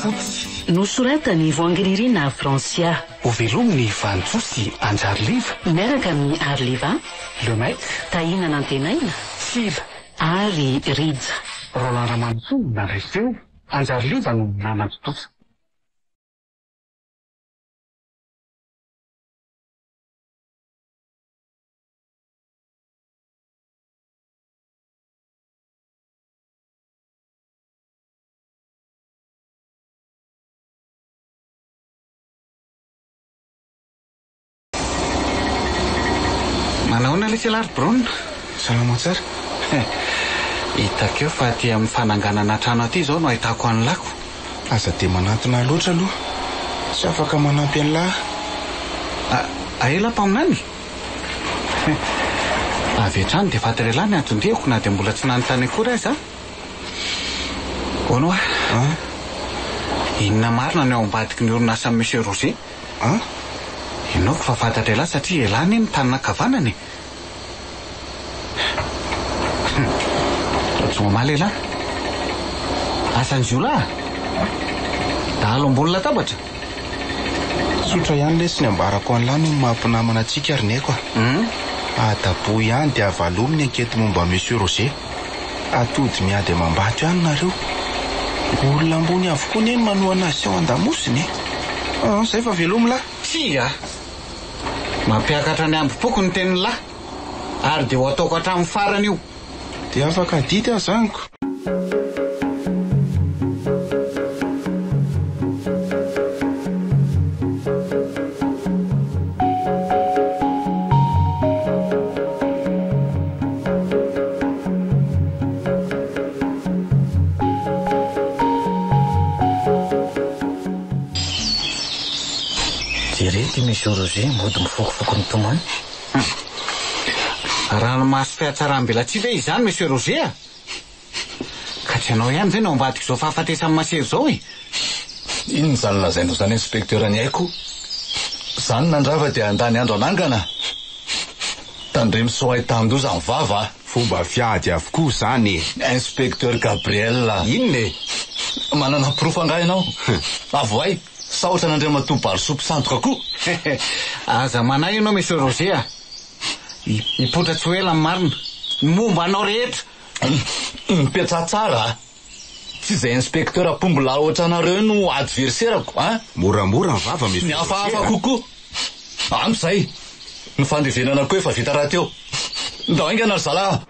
Fotsy. Nosoratan'i Voangiririna Francia. Hovelomin'i Vanintsoa sy Anjariliva. Miaraka amin'i Arliva. Le Maître. Tahina Nantenaina. Sila. Ary Rija. Roland Ramanantsoa no nandray feo, Anjariliva no nanatontosa. Manahoana lesy ialahy ry Brun? Salama tsara. Hitako eo fa aty amin'ny fananganana trano aty izao no ahitako an'i lako. Aza dia manantona ahy loatra aloha. Tsy afaka manampy an'lah aho. Aela mpaminany? Avy hatrany dia fantatr'ialahy ny anton-diako na dia mbola tsy nanontany akory aza aho. Hono hoa, inona marina no ao ambadiky ny orinasan'i Monsieur Roger? Inoako fa fantatr'ialahy satria ialahy anie no tanana ankavanana e! Zoma lehilahy. Asan'ny jiolahy? Dahalo ambony latabatra? Tsotra ihany lesy ny ambarako an'lah noho ny maha mpinamana antsika ry Neko a. Adabohy ihany dia avalomy ny ankety momba an'i Monsieur Roger. Atody miady amam-bato ihany nareo. Olona ambony avokoa anie ny manohana azy sy ao an-damosiny e. An, zay fa velomy lah. Tsia! Mampiakatra ny hambom-poko ny tenin'lah. Ary dia ho ataoko hatramin'ny farany io. Dia afaka adidy aho zany ko. Jereo ity Monsieur Roger mody mifokofoko mitomany. Ranomaso fihatsaram-belatsihy ve izany Monsieur Roger a? Ka tsy ianao ihany ve no ao ambadik'izao fahafatesan'i Masera izao e? Inona izany lazainao izany Inspecteur ny aiko? Izany nandrava dia handany andro hanangana? Tandremo sao ahitan-doza ny vava a! Fomba fiady avokoa izany e! Inspecteur Gabriel a! Inona e? Manana porofo angaha ianao? Avohay! Saotra an'Andriamatoa Barisoa mpisandoka koa! Aza manahy ianao Monsieur Roger a! Hipoitra tsy ho ela ny marina. Ny momba anao rehetra! Mipetraha tsara a! Tsy izay inspecteur mpombola ohatranareo no adversaire-ko a! Moramora ny vava Monsieur Ny Roger a! hafahafa kokoa! Ampy izay! Ny fandevenana koa efa vita rahateo. Ndao haingana ry zalahy a!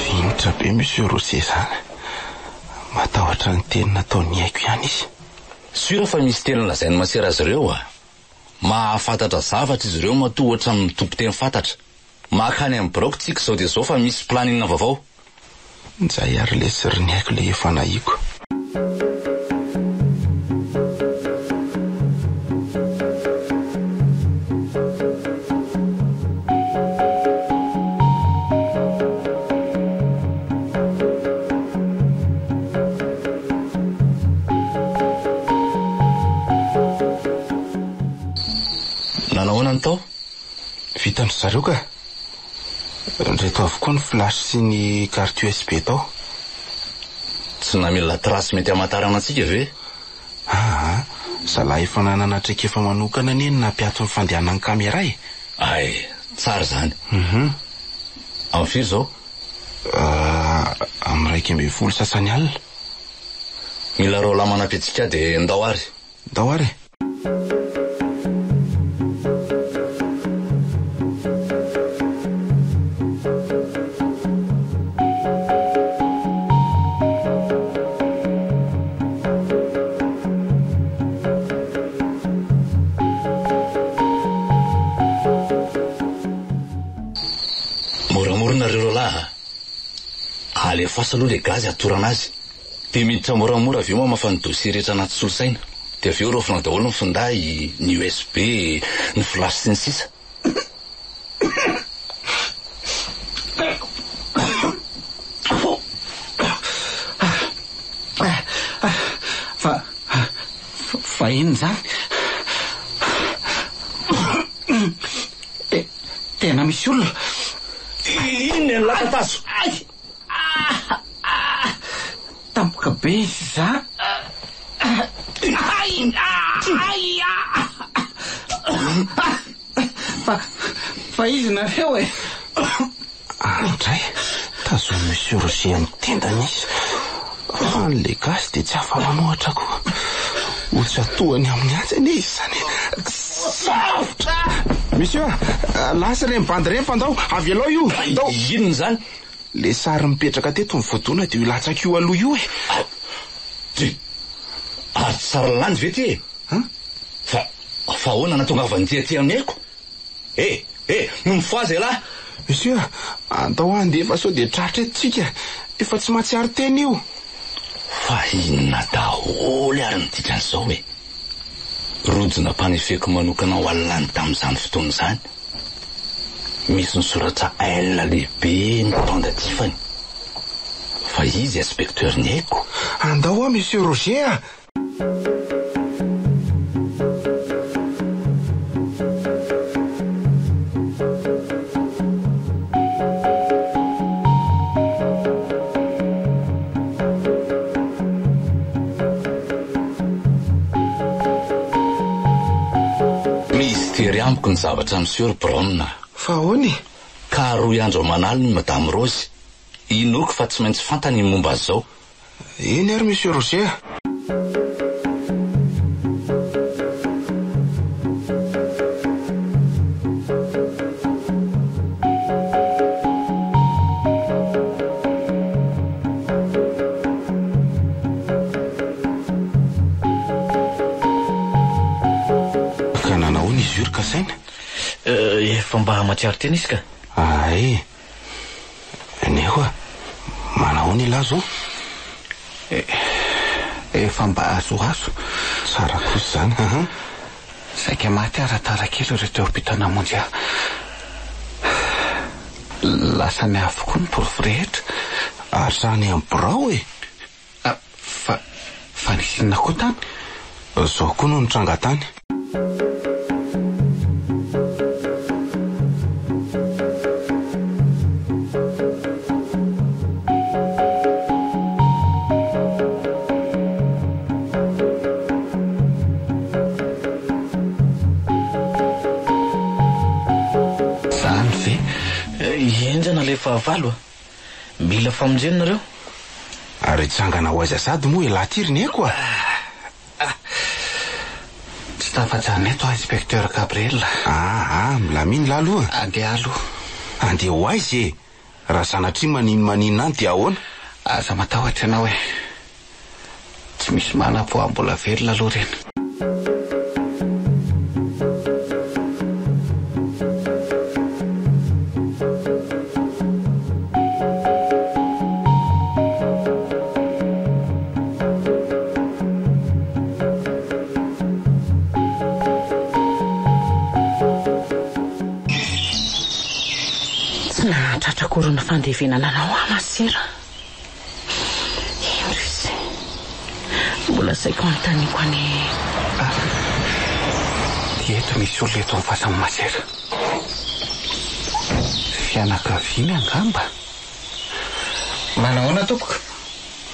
Vinitra be Monsieur Roger zany. Matahotra ny teny nataon'ny aiko ihany izy. Sûr fa misy teny lazain'i masera azy ireo a! Mahafantatra zavatra izy ireo matoa ohatran'ny mitompo teny fantatra. Maka any amin'ny biraoko tsika izao dia izao fa misy planning vaovao. Njay ary lesy ry ny aiko le efa nahiko. Nanahoana ny tao? Vitan-dry zareo ka! Ireto avokoa ny flash sy ny carte USB tao. Tsy namela trace mety hamantarana antsika ve? Aa, zalahy efa nanana traikefa manokana anie ny nampiato ny fandehanan'ny camera e! Hay, tsara izany. Amin'ny firy izao? Amin'ny 11 sasany alina. Mila Roland manampy antsika dia ndao ary. Ndao ary e. Moramora nareo roalahy a! Alefaso aloha le gaz hatorana azy. Dia miditra moramora avy eo mamafa ny dossier rehetra anaty solosaina. Dia avy eo raofina daholo ny finday, ny USB, ny flash sy ny sisa. izany? Tena misy olona. Inona ny lakatazo? Ay! Tampoka be izy izany. Ay! Ay! Fa, fa izy nareo e! Andray, tazomin'i Monsieur Roger amin'ny tendany izy. Fa ny le gasy dia tsy afa-manohatra koa. Ho tsatohany amin'ny antsy anie izy izany e. Sarotra! Monsieur, lasa ireny bandy ireny fa ndao, avelao io, ndao. Inona izany? Le sary mipetraka teto ny voadona dia io latsaka io aloha io e. Dry! Ary tsy sary lany ve ity e? Fa, fa ahoana nahatongavan'ity aty amin'i Aiko? Eh! Eh! Mifohaza ialahy! Monsieur a! Andao handeha fa sao dia tratra eto tsika! Efa tsy mahatsiaro tena io! Fa inona daholo ary ny dikan'izao e? Rojo nampanefeko manokana ho an'i Lany tamin'izany fotoana izany. Misy ny soratra L lehibe ny tentatifany. Fa izy inspecteur ny aiko. Andao hoa Monsieur Roger a! Mistery amiko ny zavatra miseho ry Brown a! Fa ahoana e? Ka roy andro aman'alina i Madame Rose. Inoako fa tsy maintsy fantany ny momba an'izao. Eny ary Monsieur Roger a! Ka nanahoana izy io ry Kasaina? Efa mba mahatsiaro tena izy ka. Ay! Nefa manahoana ialahy zao? Efa mba azoazo. Tsara kosa izany an! Saika maty aho raha tara kely ireo teo am-pita namonjy ahy. Lasany avokoa ny porofo rehetra. Ary izany amin'ny birao e! Fa, fa nisy inona koa tany? Izao koa no nitranga tany. Izany ve? Henjana ilay fahavalo a! Mila famonjena nareo. Ary hitsangana ho aiza sady moa elah ty ry Neko a? Tsy tafajanona eto aho Inspecteur Gabriel. Aa, milamina lah aloha. Andeha aloha. Andeha ho aiza e? Raha sanatria maninomaninona any dia ahoana? Aza matahotra ianao e. Tsy misy manam-po aho mbola velona aloha ireny. Tsy nahatratra akory ny fandevenana anao aho masera. Indro izy. Mbola saiko hanontaniako anie. Ah, dia eto misy olona eto amin'ny fasan'i Masera. Fianakaviany angamba. Manahoana tompoko?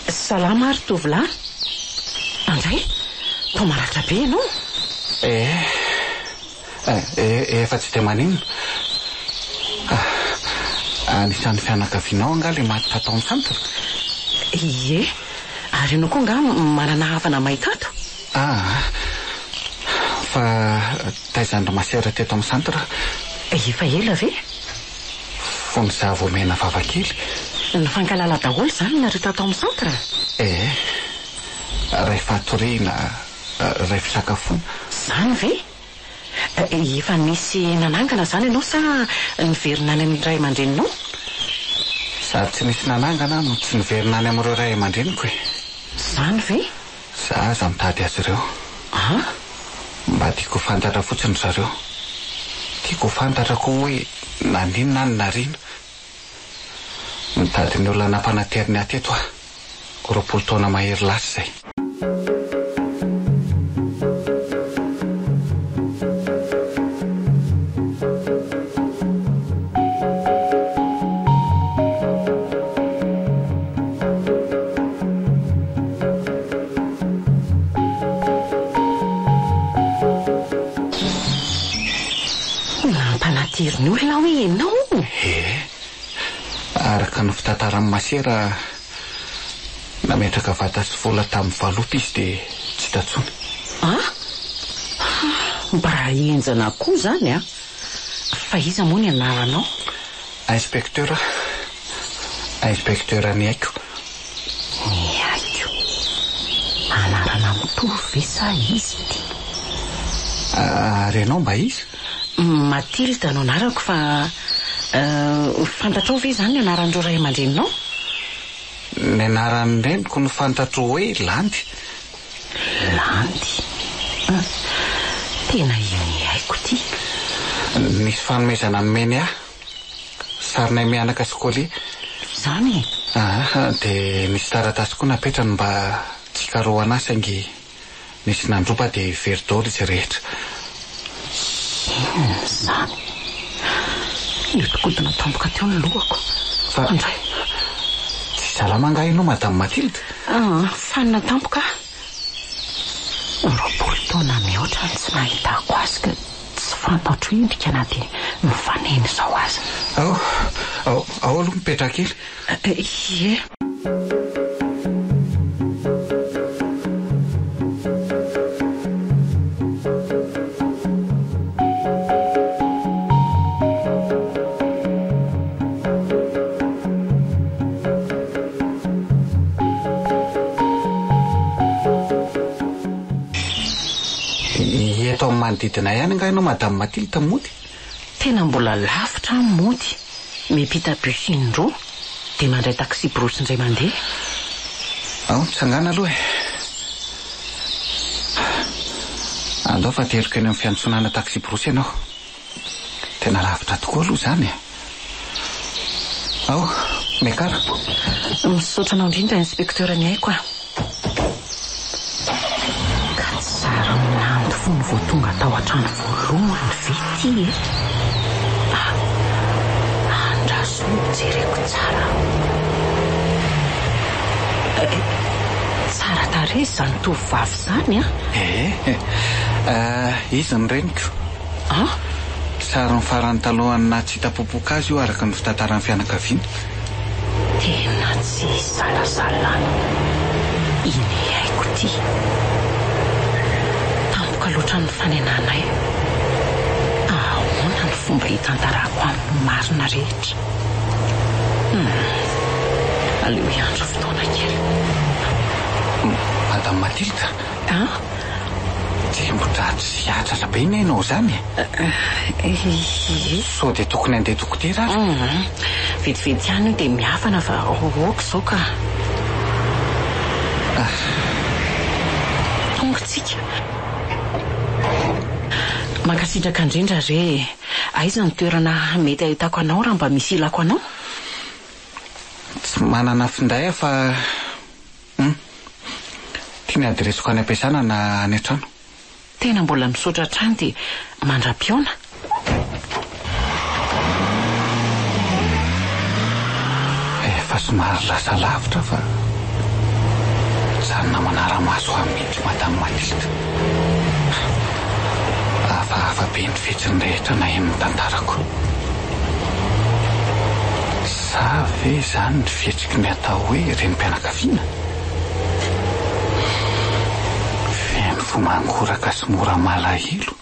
Salama ry tovolahy. Andray, toa maratra be ianao? Eh, eh, efa tsy dia maninona. Ah, anisan'ny fianakavianao angaha ilay maty tato amin'ny centre? Ie, ary ianao koa angaha manana havana may tato? Ah, fa taizan-dry masera teto amin'ny centre? Efa ela ve? Fony izaho vao mena vava kely. Nifankahalala daholo izany nareo tato amin'ny centre? Eh, ray fatoriana, ray fisakafoana. Izany ve? Efa nisy nanangana izany ianao sa niverina any amin'ny ray aman-dreninao? Sady tsy nisy nanangana aho no tsy niverina any amin'ireo ray aman-dreniko e. Izany ve? Za aza mitady azy ireo. An? Mba tiako ho fantatra fotsiny ry zareo. Tiako ho fantatra koa hoe naninona aho no nariana. Mitady ny olona nampanateriny ahy teto aho. 20 taona mahery lasa izay. Nampanatery ny olona hoe ianao? Ee. Araka ny fitantaran'i Masera, nametraka vata sy vola tamin'ny valopy izy dia tsy hita intsony. An? Mba henjana koa izany an! Fa iza moa ny anaranao? Inspecteur aho. Inspecteur Ny Aiko. Ny Aiko. Anarana mitovy ve sa iza ity? Ary ianao mba iza? Mathilde no anarako fa fantatrao ve izany ny anaran'ireo ray aman-dreninao? Ny anaran'ny reniko no fantatro hoe Landy. Landy. Hum. Tena iny haiko ity. Nisy fanomezana nomeny ahy. Sarinay mianaka sy colis. Izany e? Aa, dia nisy taratasy koa napetrany mba tsy hikarohana ahy saingy nisy nandroba dia very daholo izy rehetra. Inona izany? Nihodinkodina tampoka teo ny lohako. Fa Andray. Tsy salama angaha ianao Madame Mathilde? Aa, fanina tampoka aho. 20 taona mihoatra no tsy nahitako azy ka tsy fantatro endrika na dia mifanena izao aza. Ao, ao, ao aloha mipetraha kely. Ie. Eto amin'ny manodidina ihany angaha ianao Madame Mathilde mody? Tena mbola lavitra aho mody. Miampita bus indroa dia mandray taxi-brousse indray mandeha. Ao, mitsangàna aloha e. Andao fa ateriko eny amin'ny fiantsonana taxi-brousse ianao. Tena lavitra tokoa aloha izany e. Ao, miakara. Misaotra anao indrindra Inspecteur Ny Aiko a. Ka tsy zary nando fony vao tonga tao an-trano voalohany ve ity e? Ah, andraso jereko tsara. Eh, tsara tarehy izany tovovavy izany an! Eh, izy ny reniko. An? Sarin'ny farany talohan'ny naha tsy hita popoka azy io araka ny fitantaran'ny fianakaviana. Tena tsy isalasalana iny haiko ity. Tampoka loatra ny fanenanay. Ahoana ny fomba hitantarako aminy ny marina rehetra? Hum. Aleo hiandry fotoana kely. Madame Mathilde? An? Tsembo-dratsy sy hatratra be anie ianao izany e! Ie. Sao dia tokony handeha dokotera ary? Hum. Vetivety ihany io dia miafana fa ok izao ka. Tonga tsika. Mankasitraka indrindra re e. Aiza ny toerana mety ahitako anao raha mba misy ilako anao? Tsy manana finday aho fa. Hum. Ty ny adiresiko any am-piasana na any an-trano. Tena mbola misaotra hatrany dia mandra-pihaona. Efa somary lasa lavitra fa mijanona manara-maso ahy mihitsy Madame Mathilde. Hafahafa be ny fihetsiny rehetra naheno ny tantarako. Sa ve izany ny fihetsiky ny atao hoe renim-pianakaviana? Feno fo mangoraka sy mora malahelo.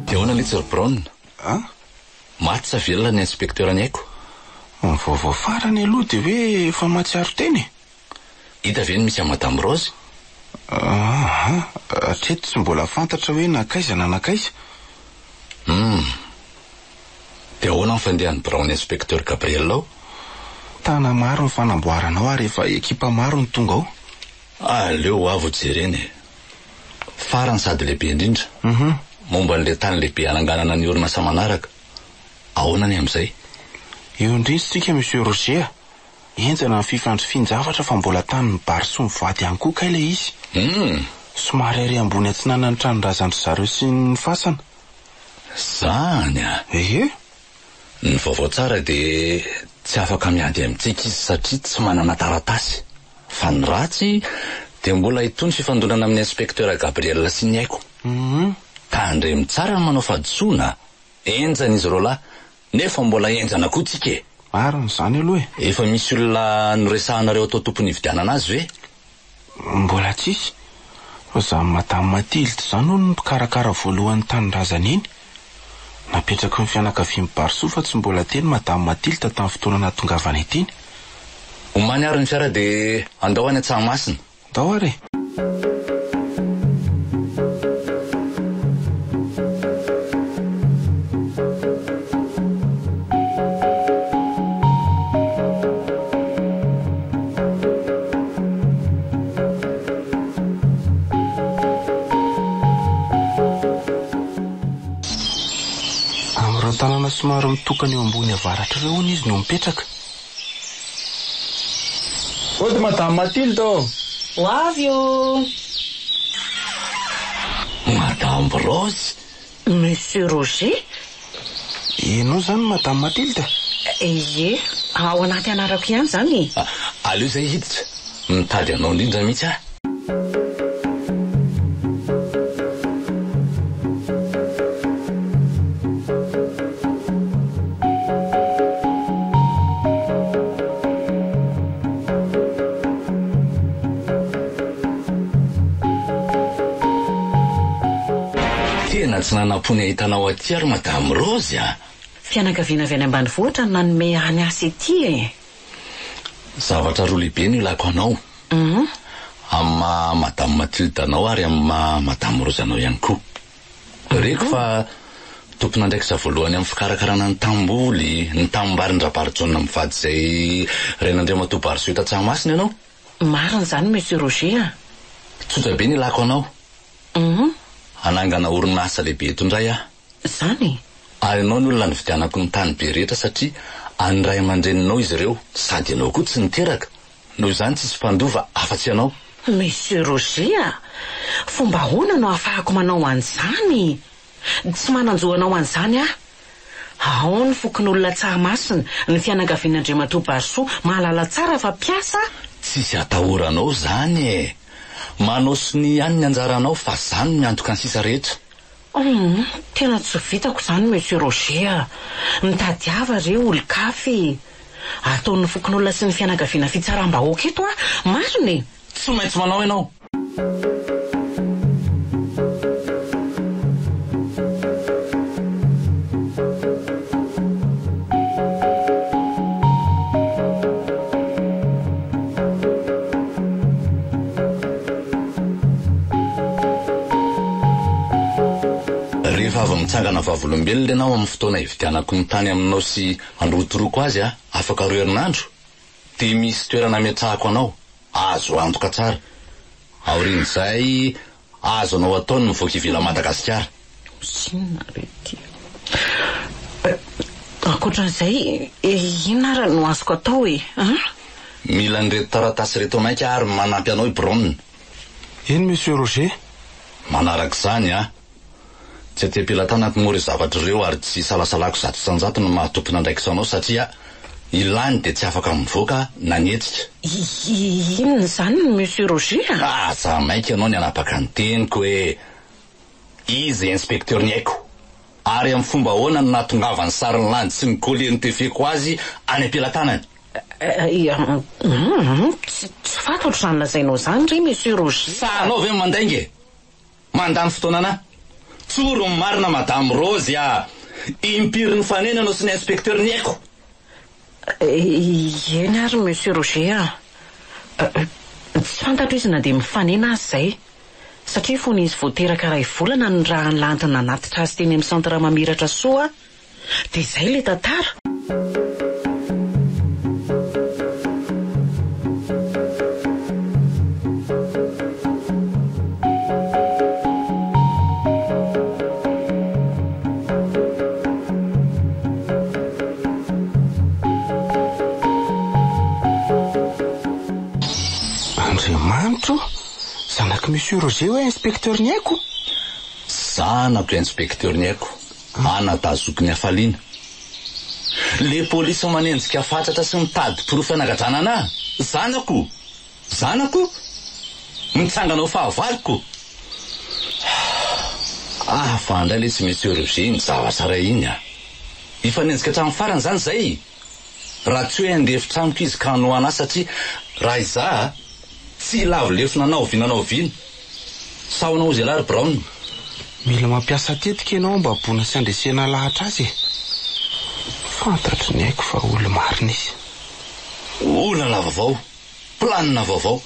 Dia ahoana letsy ry Brown? An? Maty sa velona ny inspecteur ny aiko? Ny vaovao farany aloha dia hoe efa mahatsiaro tena e! Hita ve ny misy an'i Madame Rose? Aa, hatreto tsy mbola fantatra hoe nankaiza na nankaiza. Hum. Dia ahoana ny fandehan'ny biraon'ny inspecteur Gabriel ao? Tana maro ny fanamboarana ao ary efa ekipa maro no tonga ao. Aleo ho avy ho jerena e. Farany sady lehibe indrindra, momba an'ilay tany lehibe hananganana ny orinasa manaraka. Ahoana ny amin'izay? Eo indrindra isika Monsieur Roger a! Henjana ny fifandrifian-javatra fa mbola tanin'ny Barisoa mivady ihany koa kay ilay izy. Hum! Somary ery ambony atsinanan'ny tranon-drazan-dry zareo sy ny fasana. Zany a! Ie. Ny vaovao tsara dia tsy afaka miady amintsika izy satria tsy manana taratasy. Fa ny ratsy dia mbola hitohy ny fifandonana amin'ny inspecteur Gabriel sy ny aiko. Tandremo tsara ny manao fahadisoana a! Henjana izy roalahy nefa mbola henjana koa tsika e! Marina izany aloha e! Efa misy olona noresahanareo atao tompony hividianana azy ve? Mbola tsisy. Fa izany Madame Mathilde izany hono no mpikarakara voalohan'ny tanindrazana iny. Napetraky ny fianakavian'i Barisoa fa tsy mbola teny Madame Mathilde tamin'ny fotoana nahatongavany ety iny. Omany ary ny fiara dia andao any Antsahamasina. Ndao ary e! Amin'ireo tanàna somary mitokana eo ambony avaratra ireo hono izy no mipetraka. Ody Madame Mathilde ô! Ho avy ô! Madame Rose! Monsieur Roger? Ianao izany Madame Mathilde? Ie, ao anaty anarako ihany izany e! Aleo izay hiditra, mitady anao indrindra mihitsy aho. Tena tsy nanam-po ny hahita anao aty ary Madame Rose a! Fianakaviana avy any ambanivohitra no nanome ahy ny asa ity e! Zavatra roa lehibe no ilako anao. Amin'ny maha Madame Mathilde anao ary amin'ny maha Madame Rose anao ihany koa. Reko fa tompon'andraikitra voalohany amin'ny fikarakarana ny tanimboly, ny tanimbarin-dRabarijaona mivady izay rain'Andriamatoa Barisoa eto Antsahamasina ianao. Marina izany Monsieur Roger a! Tsotra be ny ilako anao. Hanangana orinasa lehibe eto indray aho. Izany e! Ary ianao ny olona nividianako ny tany be rehetra satria an'ny ray aman-dreninao izy ireo sady ianao koa tsy niteraka, noho izany tsisy mpandova afa-tsy ianao. Monsieur Roger a! Fomba ahoana no ahafahako manao an'izany? Tsy manan-jo hanao an'izany aho. Ao ny fokonolona Tsahamasina, ny fianakavian'Andriamatoa Barisoa, mahalala tsara fa mpiasa. Tsisy atahoranao izany e! Manao sonia ihany ny anjaranao fa za no miantoka ny sisa rehetra. Humm, tena tsy vitako izany Monsieur Roger a! Mitadiava re olon-kafa e! Ataon'ny fokonolona sy ny fianakaviana fitsaram-bahoaka eto aho, marina e! Tsy maintsy manao ianao! Rehefa avy mitsangana vavolombelona ianao amin'ny fotoana hividianako ny tany aminao sy handrotoroako azy afaka roa herinandro, dia misy toerana ametrahako anao, azo antoka tsara. Aorian'izay, azonao atao ny mivoaka ivelan'i Madagasikara. Inona re ity? Ankoatran'izay, inona ary no azoko atao e? An? Mila an'ireto taratasy ireto maika ary manampy anao i Brown. Eny Monsieur Roger. Manaraka izany an! Tsy aty am-pelatanako moa ireo zavatra ireo ary tsy isalasalako 100% ny maha tompon'andraikitra anao satria ilany dia tsy afaka mivoaka na mihetsika. Inona izany Monsieur Roger a? Aza maika ianao ny hanapaka ny teniko e! Iza i inspecteur ny aiko? Ary amin'ny fomba ahoana no nahatongavan'ny sarin'i Landy sy ny collier notefeko azy any am-pelatanany? Tsy fantatro izany lazainao izany re Monsieur Roger a! Sahanao ve ny mandainga e? Mandany fotoana anah. Tsory ny marina Madame Rose a! Impiry nifanena ianao sy ny inspecteur ny aiko? Eny ary Monsieur Roger a! Tsy fantatro izy na dia mifanena aza izay. Satria fony izy vao teraka iray volana no nirahan'i Landy nanatitra azy teny amin'ny centre Mamiratra Soa Dia izay ilay tantara. Andriamanitra o! zanak'i Monsieur Roger hoe inspecteur ny aiko? Zanako inspecteur ny aiko, anadahy zokin'i Hafaliana. Le polisy manenjika fatratra sy mitady porofo hanagadrana anah, zanako! Zanako? Mitsangana ho fahavaloko? Hafa indray lesy Monsieur Roger iny zavatra iray iny a! Hifanenjika hatramin'ny farany izany izay? Raha tsy hoe handefitra amiko izy ka hanohana ahy satria raha izaho tsy hilavo lefona na oviana na oviana. Sahona hozy ialahy ry Brown. Mila mampiasa tetika ianao hambaboana sy handresena lahatra azy e! Fantatry ny aiko fa olo-marina izy. Olana vaovao, planina vaovao.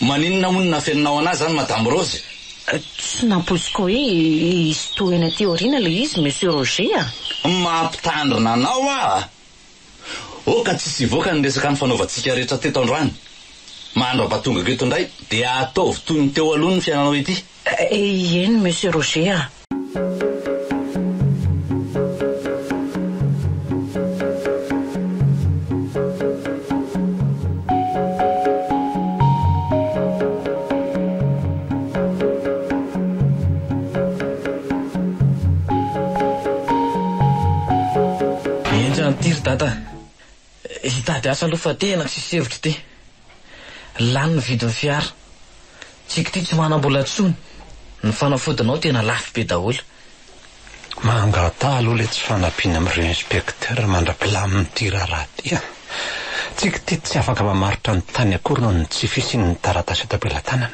Maninona hono nafeninao an'ahy izany Madame Rose? Tsy nampoiziko hoe hisy tohiny aty aoriana ilay izy Monsieur Roger a! Mampitandrina anao aho a! Oka tsisy hivoaka ny resaka nifanaovantsika rehetra teto androany. Mandra-pahatongako eto indray dia ataovy toy ny teo aloha ny fiainanao ity. Eny Monsieur Roger a! Henjana ity ry dada a! Hitady asa aloha fa tena tsisy hevitra ity. Lany ny vidin'ny fiara. Tsika ity tsy manam-bola intsony. Ny fanafodinao tena lafo be daholo. Mangataha aloha ilay tsy fanampiana amin'ireo inspecteur mandra-pilamin'ity raharaha ity a! Tsika ity tsy afaka mamaritra ny tany akory noho ny tsy fisian'ny taratasy eto am-pelatanana.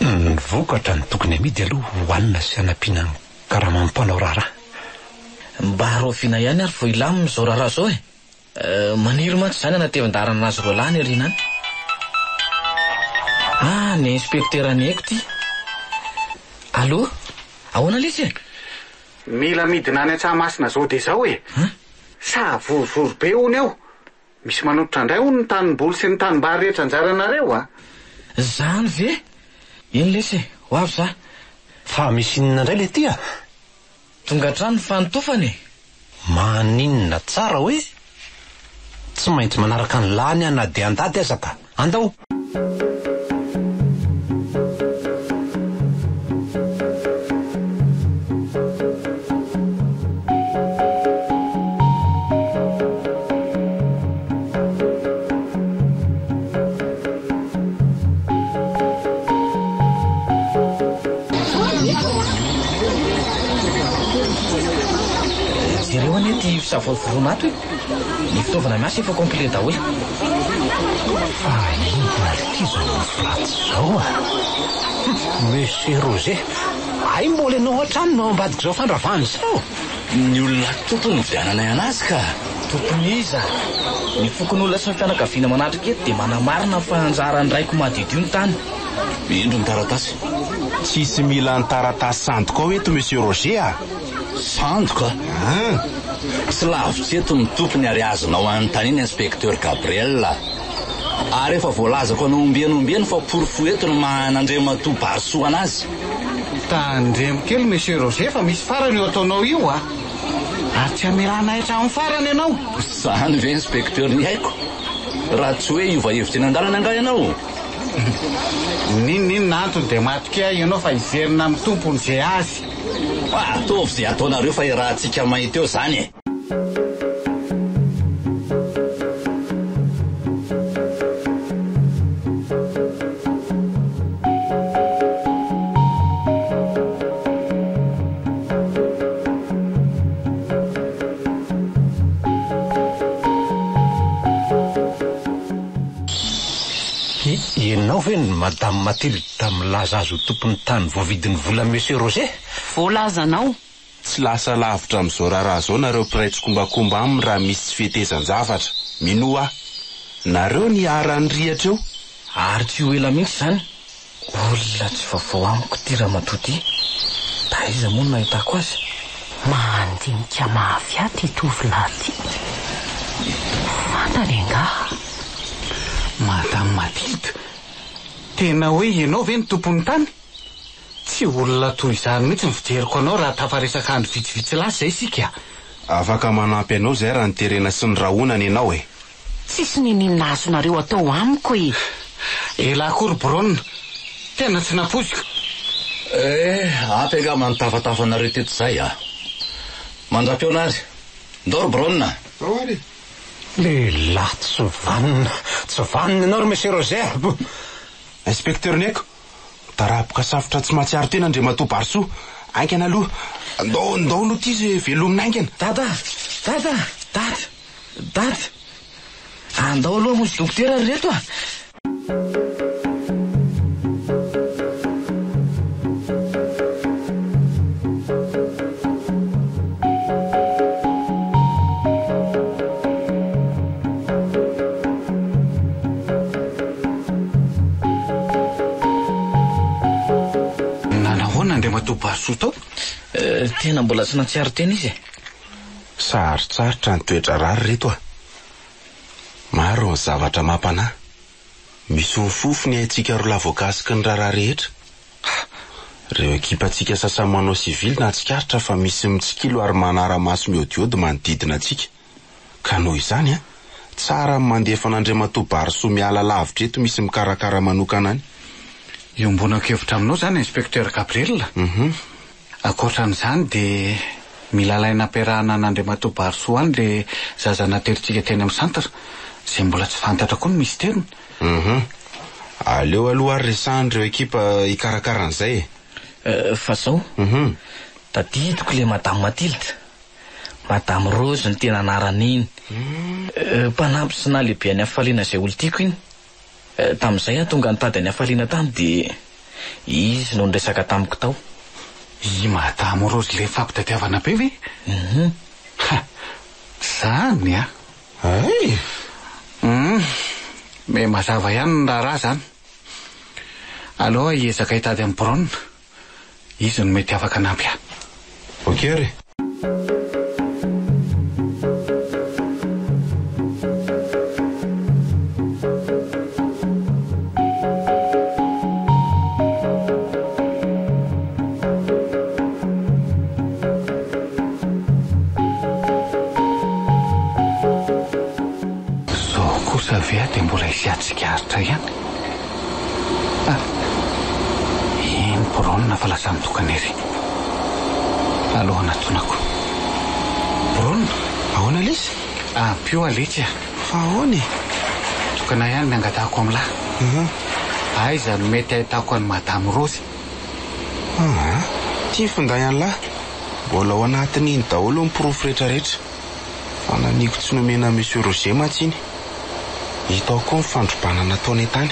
Ny vokatra no tokony amidy aloha hohanina sy hanampiana ny karaman'ny mpanao raharaha. Mba rahoviana ihany ary vao hilamina izao raharaha izao e? Maniry mantsy izany hanatevin-daharana azy roalahy any aoriana any. Ah, ny inspecteur ny haiko ity. Allô? Ahoana lesy e? Mila midina any Antsahamasina zao dia zao e! Savorovoro be hono eo! Misy manototra indray hono ny tanimboly sy ny tanimbary rehetra anjaranareo a! Zany ve? Eny lesy e, ho avy za. Fa misy inona indray le ty a? Tonga hatrany ny fanotofana e! Maninona tsara hoe? Tsy maintsy manaraka ny lany aho na dia handady aza ka! Andao! Jereo anie ity fisavorovoroana ato e! Ny fitaovana miasa efa complet daholo. Fa inona ry ity izao nofy ratsy izao a! Monsieur Roger, hay mbola ianao hatrany no ao ambadik'izao fandravana izao? Ny olona tompony nividiananay anazy ka! Tompony iza? Ny fokonolona sy ny fianakaviana manatrika eto dia manamarina fa anjaran'ny raiko madiodio ny tany. Indro ny taratasy. Tsisy mila ny taratasy sandoka ao eto Monsieur Roger a! Sandoka? An! Tsy lavitra eto ny tompony ary azonao anontaniana Inspecteur Gabriel a! Ary efa voalazako anao ombieny ombieny fa porofo eto ny maha an'Andriamatoa Barisoa anazy. Tandremo kely Monsieur Roger fa misy farany io ataonao io a! Ary tsy hamelanay hatramin'ny farany ianao. Izany ve Inspecteur ny haiko? Raha tsy hoe hiova hevitra eny an-dalana angaha ianao? N'inon'inona antony dia matokia ianao fa hiverina amin'ny tompony izay azy. Ataovy izay ataonareo fa iarahantsika mahita eo izany e! Ianao ve ny Madame Mathilde milaza azy ho tompon'ny tany voavidin'ny volan'i Monsieur Roger? Voalazanao. Tsy lasa lavitra amin'izao raharaha izao nareo mpiray tsikombakomba aminy raha misy tsy fetezan-javatra. Minoa ahy. Nareo ny hiharan'ny rihatra eo. Ary tsy ho ela mihitsy izany. Olona tsy vaovao amiko ity ramatoa ity. Taiza moa no nahitako azy? Mandinika mafy ahy ity tovolahy ity. Fantany angaha? Madame Mathilde, tena hoe ianao ve no tompon'ny tany? Tsy olona toy izany mihitsy ny fijeriko anao raha tafaresaka andro vitsivitsy lasa izay isika. Afaka manampy anao izay raha noterena sy norahonana ianao e! Tsisy niniana azonareo atao amiko e! Elah koa ry Brona! Tena tsy nampoiziko. Eh, ampy angamba ny tafatafanareo teto izay a. Mandra-pihaona ary. Ndao ry Brown a. Ao ary e. Lehilahy tsy vanona, tsy vanona ianao ry Monsieur Roger a. Inspecteur Neko, midaraboka safotra tsy mahatsiaro tena Andriamatoa Barisoa. Haingana aloha. Ndao, ndao aloha ity izy velomina haingana. Dada! Dada! Dada! Dada! Andao aloha hamonjy dokotera ry reto a! Nanahoana Andriamatoa Basoa tao? Tena mbola tsy nahatsiaro tena izy e. Sarotsarotra ny toe-draharaha ry reto a. Maro ny zavatra mampanahy. Misy mifofo ny aintsika roa lahy voakasiky ny raharaha rehetra. Ha! Ireo ekipantsika sasany manao sivily nahatsikaritra fa misy mitsikilo ary manara-maso miodiody manodidina antsika. Ka noho izany an, tsara ny mandefa an'Andriamatoa Barisoa miala lavitra eto misy mikarakara manokana any. Iombonako hevitra aminao izany Inspecteur Gabriel. Ankoatra an'izany dia mila alaina ampiarahana an'Andriamatoa Barisoa any ilay zaza naterintsika teny amin'ny centre, izay mbola tsy fantatra koa ny misteriny. Hum. Aleo aloha ary resahan'ireo ekipa hikarakara an'izay e. Fa zao, tadidiko ilay Madame Mathilde. Madame Rose no tena anaran'iny. Mpanampy sy nahalehibe an'i Hafaliana izay olon-tiako iny. Tamin'izay aho tonga nitady an'i Hafaliana tany dia izy no niresaka tamiko tao. I Madame Rose ilay nifampitadiavana be ve? Hum. Ha! Zany an! Hay! Hum. Me mazava ihany ny raharaha izany. Aleo aho hiezaka hitady an'i Brown. Izy no mety afaka hanampy ahy. Ok ary e. Zao kosa ve aho dia mbola hisy hahatsikaritra ihany? Ah! Iny Brona fa lasa nitokana ery. Aleo hanatonako. Brona! Ahoana lesy? Ampio aho letsy a! Fa ahoana e? Tokana ihany ny angatahako amin'lah. Aiza no mety ahitako an'i Madame Rose? Aa! Ity finday an'lah. Mbola ao anatin'iny daholo ny porofo rehetrarehetra. Fa naniako tsy nomena an'i Monsieur Roger mantsy iny. Hita ao koa ny fandrobana nataonay tany.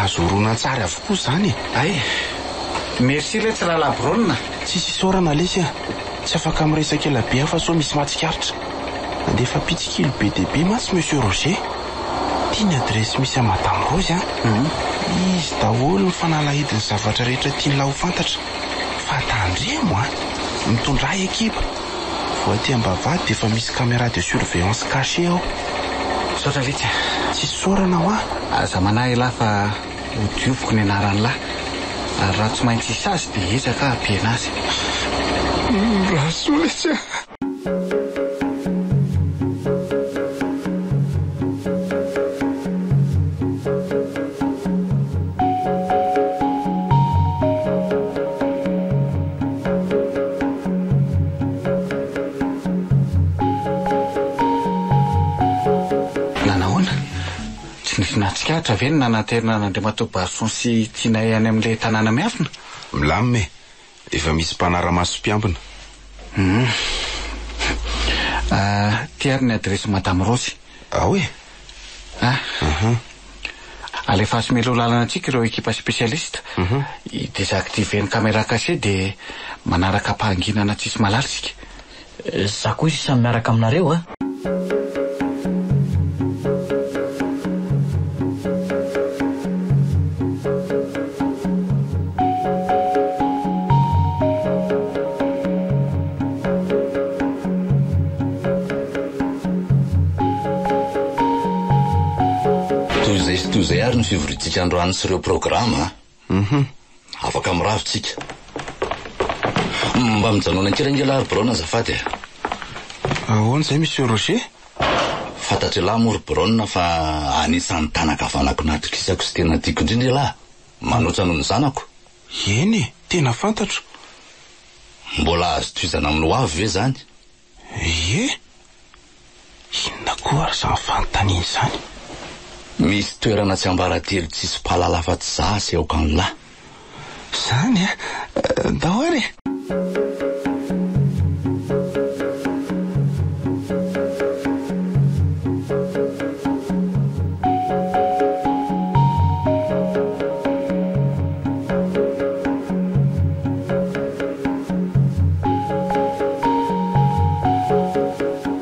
Azo horonantsary avokoa izany e! Hay! Merci letsy rahalahy Brown a! Tsisy isaorana lesy a! Tsy afaka miresaka ela be aho fa sao misy mahatsikaritra. Nandefa mpitsikilo be dia be mantsy Monsieur Roger. Ity ny adiresy misy an'i Madame Rose a! Izy daholo ny fanalahidin'ny zavatra rehetra tian'lah ho fantatra. Fa tandremo a! Mitondrà ekipa. Vao aty ambavahady dia efa misy caméra de surveillance cachée ao. Misaotra letsy a! Tsisy isaorana hoa! Aza manahy elah fa ho dioviko ny anaran'lah. Ary raha tsy maintsy hisazy dia hiezaka aho hampihena azy. Mirary soa letsy a! Nanahoana? Tsy nisy nahatsikaritra ve ny nananterana an'Andriamatoa Barson sy Tinay any amin'ilay tanàna miafina? Milamina e! Efa misy mpanara-maso sy mpiambina. Hum. Ah, ty ary ny adiresin'i Madame Rose. Ao e! Ah. Alefaso mialoha lalana antsika ireo ekipa spécialiste. Hi-désactiver ny caméra cachée dia manaraka am-pahanginana tsisy malala isika. Za koa sisa miaraka aminareo a! Toy izay sy toy izay ary ny fivoriantsika androany sy ireo programa a! Afaka mirava tsika. Mba mijanona kely ange lahy ry Brown azafady e. Ahoana izay Monsieur Roger? Fantatr'ialahy moa ry Brown fa anisan'ny tanan-kavanako natokisako sy tena tiako indrindra ialahy. Manoatra noho ny zanako? Eny e, tena fantatro. Mbola azo tohizana amin'ny ho avy ve izany? Ie! Inona koa ary izany fanontaniana izany? Misy toerana tsiambaratelo tsisy mpahalala afa-tsy za asehoko an'lah. Izany an! Ndao ary e!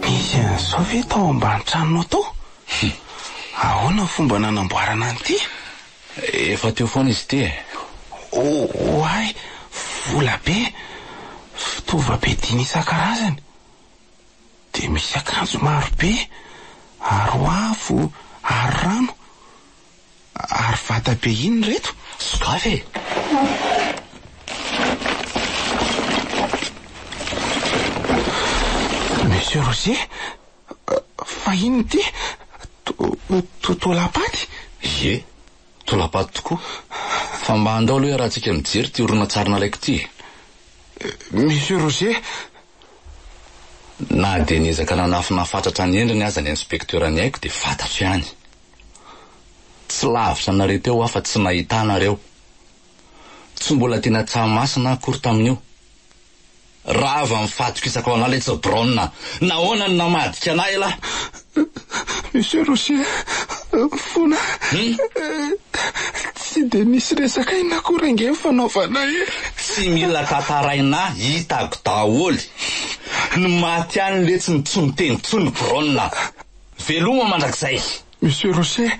Nisy an'izao ve tao ambany tranonao tao? Ahoana ny fomba nanamboarana an'ity? Efa teo foana izy ity e. Oay, vola be! Fitaovam-piadiana isan-karazany. Dia misy akanjo maro be, aro afo, aro rano. Ary vata be inona ireto? Sokafy e! Monsieur Roger, fa inona ity? Tolapaty? Ie, tolapaty tokoa. Fa mba andao aloha iarahantsika mijery ity horonantsary nalaiko ity e. Monsieur Roger. Na dia niezaka nanafina fatratra ny endriny aza ny inspecteur Niaiko dia fantatro ihany. Tsy lavitra anareo teo aho fa tsy nahita anareo. Tsy mbola tena Tsahamasina aho akory tamin'io. Rava ny fahatokisako anao letsy Brown a! Nahoana no namadika anah elah? Monsieur Roger, mifona. Tsy dia nisy resaka inona akory ange ny fanaovana e! Tsy mila tantaraina hitako daholo. Ny maty ihany letsy no tsy miteny intsony Brown a! Veloma mandrakizay! Monsieur Rocher.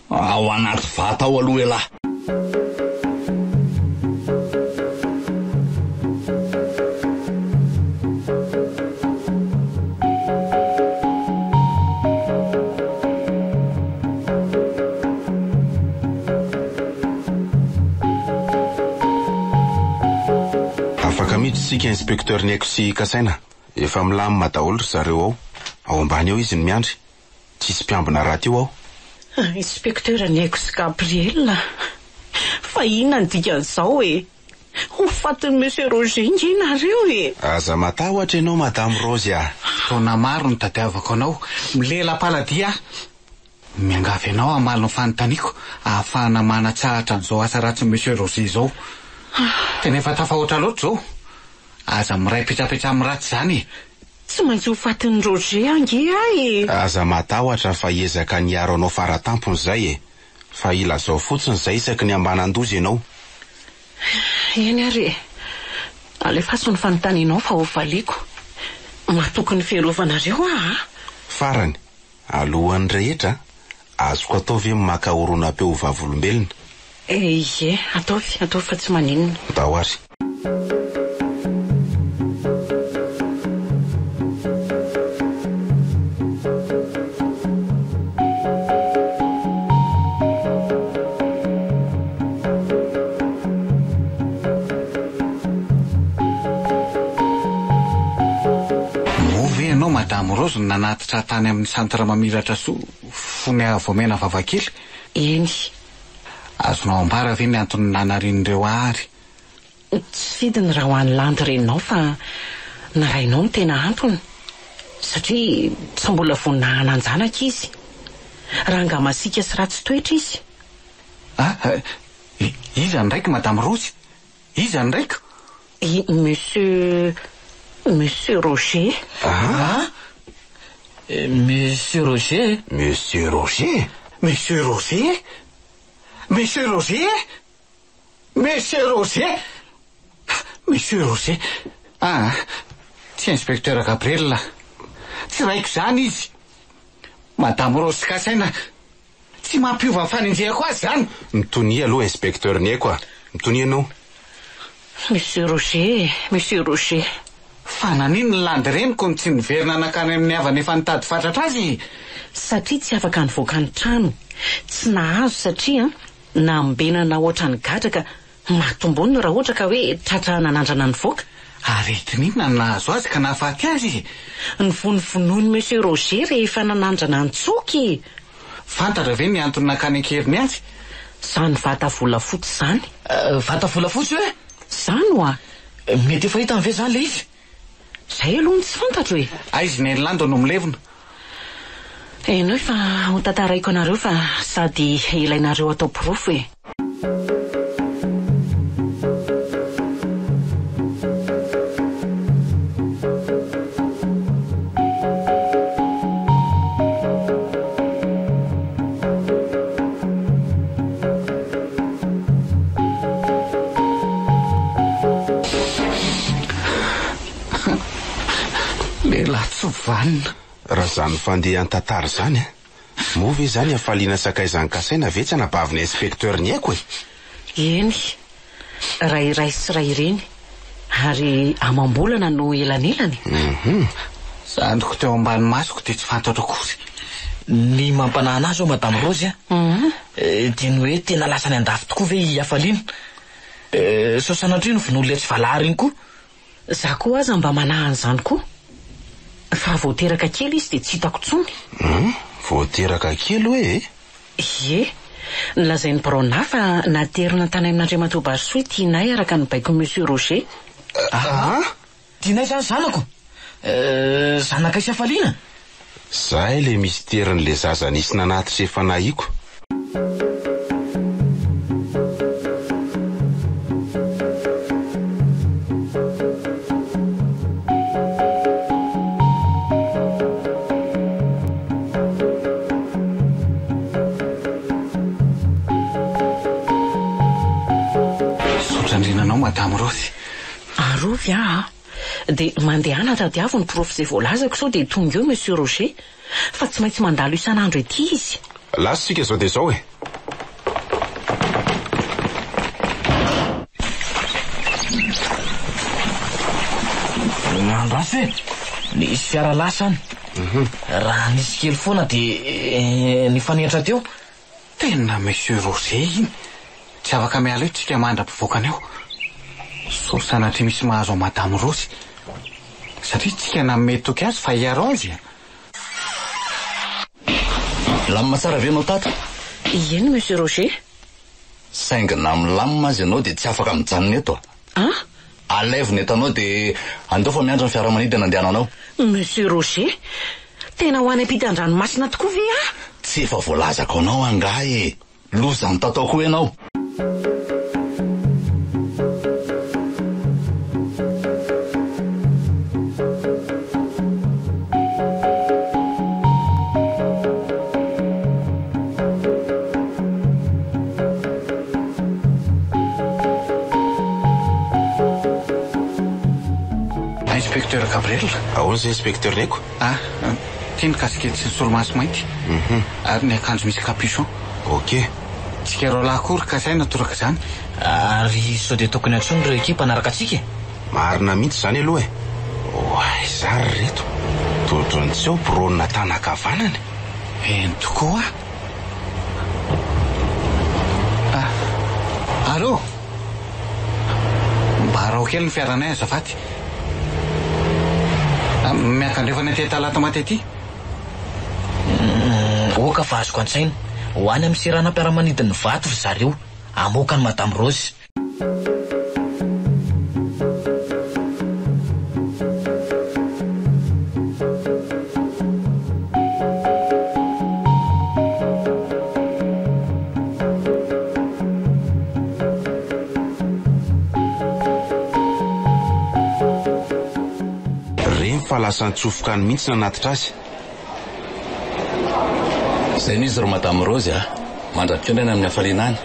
Ao anaty vata ao aloha elah. Afaka miditra isika Inspecteur Niaiko sy Kasaina. Efa milamina daholo ry zareo ao. Ao ambany ao izy no miandry. Tsisy mpiambina rahateo ao. Inspecteur Niaiko sy Gabriel a! Fa inona ny dikan'izao e? Ho fatin'i Monsieur Roger nge nareo e! Aza matahotra ianao Madame Rose a! Taona maro no tadiavako anao. Milela-paladia aho. Miangavy anao hamaly ny fanontaniako ahafahana manatsahatra an'izao asa ratsin'i Monsieur Roger izao. Tena efa tafahoatra loatra izao. Aza miray petsapetsa amin'ny ratsy izany e! Tsy maintsy ho fatin'i Roger ange aho e! Aza matahotra fa hiezaka ny hiaro anao faratampony izay e! Fa ilazao fotsiny izay isaky ny ambanan-doza ianao. Eny ary e! Alefaso ny fanontanianao fa hovaliako. Matoky ny fiarovanareo aho a! Farany, alohan'ny rehetra, azoko atao ve ny maka horonam-peo ho vavolombelona? Ie, ataovy, ataovy fa tsy maninona. Ndao ary. Moa ve ianao Madame Rose no nanatitra ahy tany amin'ny Centre Mamiratra Soa fony aho vao mena vavakely? Eny. Azonao ambara ve ny antony nanarian'ireo ahy ary? Tsy fidiny raha ho an'i Landy reninao fa ny rainao no tena antony. Satria tsy mbola vonona hanan-janaka izy. Rangahy masiaka sy ratsy toetra izy. Ah, iza ny raiko Madame Rose? Iza ny raiko? I Monsieur, Monsieur Roger. Ah? Monsieur Roger? Monsieur Roger? Monsieur Roger? Monsieur Roger? Monsieur Roger? Monsieur Roger? Ah, tsy Inspecteur Gabriel. Tsy raiko izany izy. Madame Rose Kasaina Tsy mampiova ny fanenjehako azy izany. Mitonia aloha Inspecteur Niaiko a! Mitonia ianao. Monsieur Roger e, Monsieur Roger. Fa naninona ny landy reniko no tsy niverina nankany amin'ny havany efa nitady fatratra azy e? Satria tsy afaka nivoaka ny trano. Tsy nahazo satria nambenana ohatran'ny gadra ka Maty-mbonina raha ohatra ka hoe tratra nanandrana nivoaka. Aretina inona no nahazo azy ka nahafaty azy e? Novonovonoin'i Monsieur Roger rehefa nanandrana nitsoaka e! Fantatra ve ny antony nakany an-keriny azy? Izany vata volafotsy izany. Vata volafotsy hoe? Izany hoa. Mety efa hitany ve izany ilay izy? Izay aloha no tsy fantatro e! Aiza i Neny Lando no milevina? Henoy fa ho tantaraiko anareo fa sady ilainareo atao porofo e! Lehilahy tsy vanona. Raha izany fandehan-tantara izany an! Moa ve izany hafaliana sakaizan'i Kasaina ve tsy anabavin'ny inspecteur ny aiko e? Eny, raha iray sy ray ireny, ary amam-bolana no elanelany. Hum. Zandriko teo ambany masoko dia tsy fantatro akory. Ny mampanahy an'ahy izao Madame Rose a, dia ny hoe tena lasa any an-dafy tokoa ve i Hafaliana? Sao sanatria novonoin'ilay tsy valahara iny koa? Za koa aza mba manahy an'izany koa. Fa vao teraka kely izy dia tsy hitako intsony. Hum, vao teraka kely hoe e? Ie. Nolazain'ny biraonà fa naterina tany amin'Andriamatoa Barisoa i Tianay araka ny baikon'i Monsieur Roger. Aa! Tianay izany zanako? Zanakay sy hafaliana? Zay le mysterin'le zaza nisy nanatitra efa nahiko. Misaotra indrindra anao Madame Rose. Arovy aho a! Dia mandehana tadiavo ny porofo izay voalazako sao dia tonga eo Monsieur Roger fa tsy maintsy mandalo isan'andro ety izy. Lasa isika izao dia izao e! Andraso e! Nisy fiara lasa any. Raha nisy kely foana dia nifanehitra teo. Tena Monsieur Roger iny! Tsy afaka miala eto tsika mandra-pivoakany ao. Sao sanatria misy mahazo an'i Madame Rose. Satria tsika nanome toky azy fa hiaro azy e! Milamina tsara ve ianao tato? Eny Monsieur Roger. Saingy na milamina aza ianao dia tsy afaka mijanona eto a! An? Alaivo ny entanao dia andao fa miandry ny fiaramanidina andehananao. Monsieur Roger, tena ho any ampitan-dranomasina tokoa ve aho? Tsy efa voalazako anao angaha e! Loza mitatao koa ianao. Inspecteur Gabriel. Ahoana izay Inspecteur Neko? Ah, ity ny casquette sy ny solomaso mainty. Ary ny akanjo misy capuchon. Ok. Tsika roalahy koa ry Kasaina toraka izany. Ary sao dia tokony antsoina ireo ekipa hanaraka antsika e? Marina mihitsy izany aloha e! Oay za ry reto! Toa ohatran'ny tsy ao biraon'i Nathan ankavanana e! Eny tokoa! Ah! Allô! Mba araho kely ny fiaranay azafady. Miakandrefana aty Talatamaty aty. Oka fa azoko an-tsaina. Ho any amin'ny seranam-piaramanidin'ny Vato ry zareo hamoaka an'i Madame Rose. Reny fa lasa nitsofoka any mihitsy nanatitra azy. Izay no izy ry Madame Rose a! Mandra-pihaona any amin'ny hafaliana any.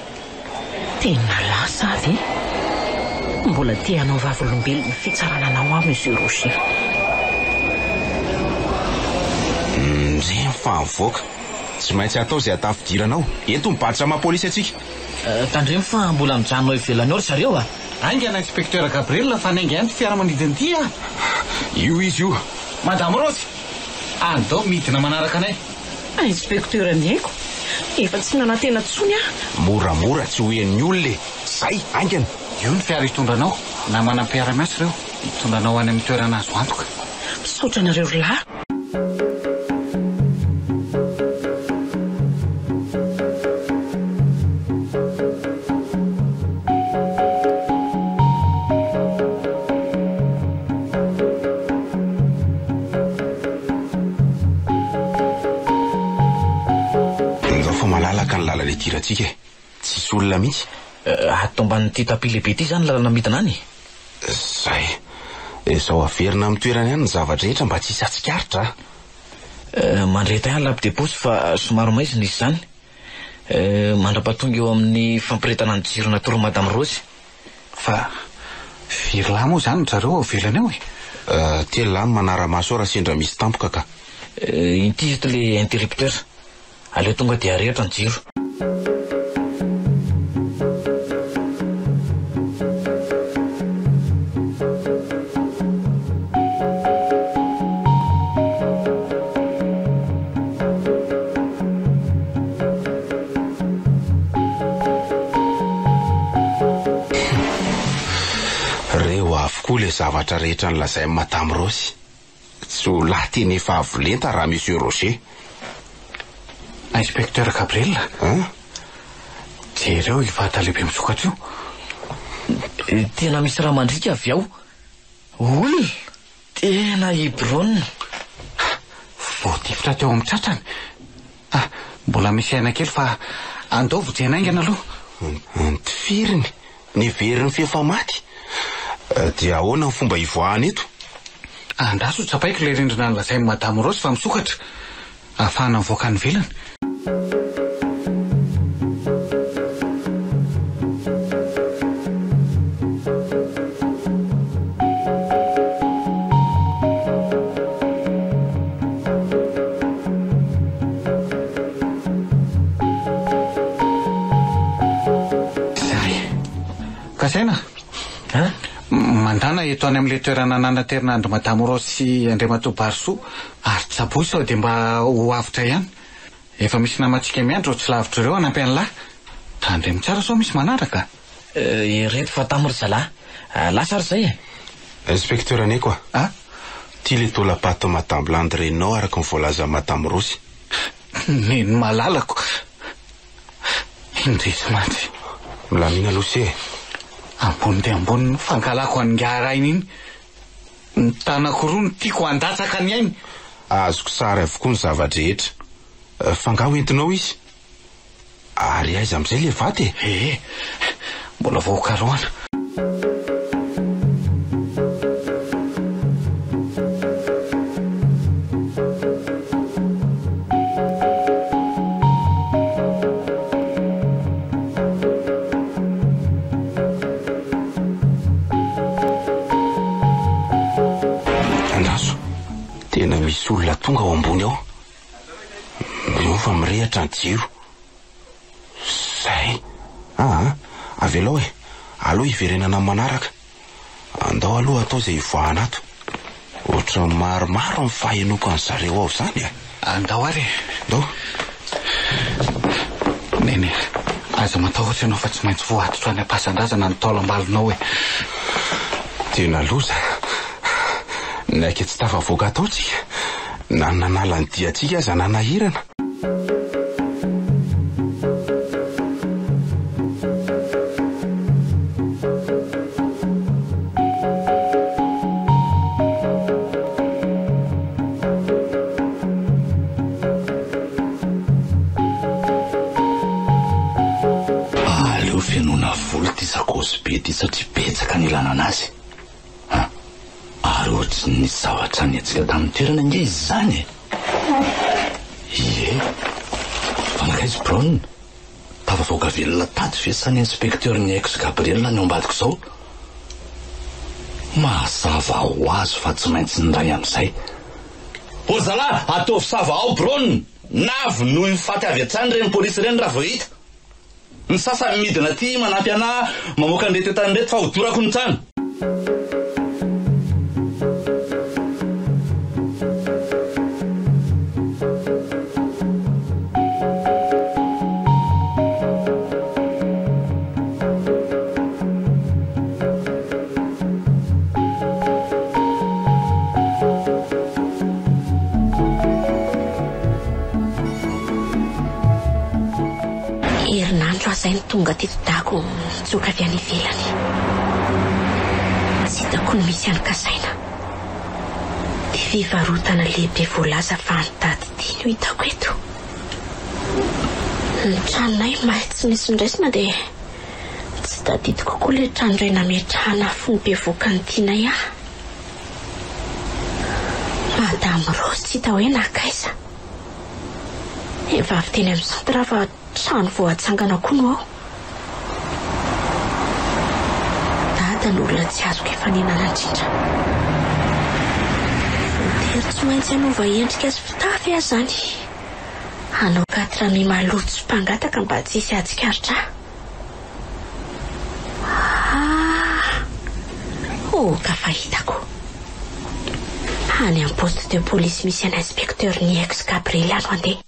Tena lasa aho ve? Mbola te hanao vavolombelon'ny fitsarana anao aho Monsieur Roger. Ndry fa mivoaka. Tsy maintsy atao izay hatafidirana ao. Ento ny badge maha polisy antsika. Tandremo fa mbola mijanona ao ivelany ao ry zareo a! Haingana Inspecteur Gabriel fa hanainga ihany ity fiaramanidina ity a! Io izy io. Madame Rose! Andao midina manaraka anay. Inspecteur ny aiko, efa tsy nanantena intsony aho. Moramora tsy ho henon'ny olona e! Zay, haingana! Io ny fiara hitondra anao, namana mpiara-miasa ireo, hitondra anao any amin'ny toerana azo antoka. Misaotra anareo ry lahy. hidirantsika e. Tsisy olona mihitsy. Ato ambanin'ity tapis lehibe ity izany ny lalana midina any e? Izay. Izao averina amin'ny toerany ihany ny zava-drehetra mba tsy hisy hatsikaritra a. Mandrehitra ihany lampe de poche fa somary maizina izy izany. Mandra-pahatonga eo amin'ny fampirehetana ny jiro natoron'i Madame Rose. Fa firy lahy moa izany ry zareo ao ivelany ao e? Telo lahy no manara-maso ao raha sendra misy tampoka ka. Inty eto ilay interrupteur. Aleo tonga dia arehitra ny jiro. Reo avokoa ilay zavatra rehetra nolazain'i Madame Rose. Tsy ho lahy teny efa avo lenta raha Monsieur Roger. Inspecteur Gabriel a! Jereo io vata lehibe misokatra io. Tena misy rà mandriaka avy ao. Olona! Tena i Brown. Voatifitra teo amin'ny tratrany. Ah, mbola misy aina kely fa andao vonjena haingana aloha. Notifiriny, neveriny f'efa maty. Dia ahoana ny fomba hivoahana eto? Andraso tsapaiko ilay rindrina nolazain'i Madame Rose fa misokatra, ahafahana mivoaka any ivelany. Zay. Kasaina? An? Mandàna eto any amin'ilay toerana nanaterina an-dry Madame Rose sy Andriamatoa Barisoa ary tsaboy sao dia mba ho avotra ihany. Efa misy namantsika miandry ao tsy lavitra ireo hanampy an'lah. Tandremo tsara sao misy manaraka. Ireto fa tamy ry zalahy. Lasa ary zay e! Inspecteur Neko a! A? Ty le taolam-paty Madame Landy reninao araka ny voalazan'i Madame Rossy. Neny malalako. Indrisy mantsy. Milamina aloha se e! Ambony dia ambony ny fankahalako an'ingahy rainy iny. Ny tanako roa no tiako handatsaka ny ainy. Azoko sary avokoa ny zava-drehetra. F'angaha ho entinao izy? Ary aiza amin'izay ilay vato e? Ee, mbola vao hokarohana. Andraso, tena misy olona tonga ao ambony ao. Miova mirehatra ny jiro. Zay. Aa, avelao e. Aleo hiverenana amin'ny manaraka. Andao aloha atao izay hivoahana ato. Ohatran'ny maromaro ny fahenoako an-dry zareo ao izany e. Andao ary e. Ndao. Neny, aza matahotra ianao fa tsy maintsy voatitra any am-pasan-drazana ny taolam-balonao e. Tena loza. Naika tsy tafavoaka tao tsika. Na ny nanala ny diantsika aza nanahirana. Aleo fenoina vola ity sakaosy be ity satria betsaka ny ilana anazy. Ha! Ary ohatry ny nisy zavatra nihetsika tamin'ny toerana ange izy izany e! Ie! Fa nankaiza i Brown? Tafavoaka velona tato ve sa ny inspecteur ny ex Gabriel any ao ambadika izao? Mazava ho azy fa tsy maintsy niray amin'izay. O ry zalahy, ataovy sava ao Brown! Na vonoy ho faty avy hatrany ireny polisy ireny raha vao hita. Ny sasany midina aty manampy anah mamoaka an'ireto entana ireto fa hodorako ny trano. Herinandro aho izay no tonga teto Dago nitsoaka avy any ivelany. Tsy hitako ny misy an'i Kasaina. Ity fivarotana lehibe voalaza fa any Tady ity no hitako eto. Ny tranonay may tsy nisy noraisina dia tsy tadidiko koa ilay trano iray nametrahana fony bevohoka ny tianay ahy. Madame Rose tsy hita hoe nankaiza. Efa avy teny amin'ny centre aho fa trano vao hatsangana koa no ao. Dada no olona tsy azoko ifanenana indrindra. Voatery tsy maintsy hanova endrika sy fitafy aho izany. Hanao quatre mi maloto sy mpangataka mba tsy hisy hahatsikaritra ahy. Ah! Oh, ka fa hitako. Any amin'ny poste de police misy an'i inspecteur Niex Gabriel aho no handeha.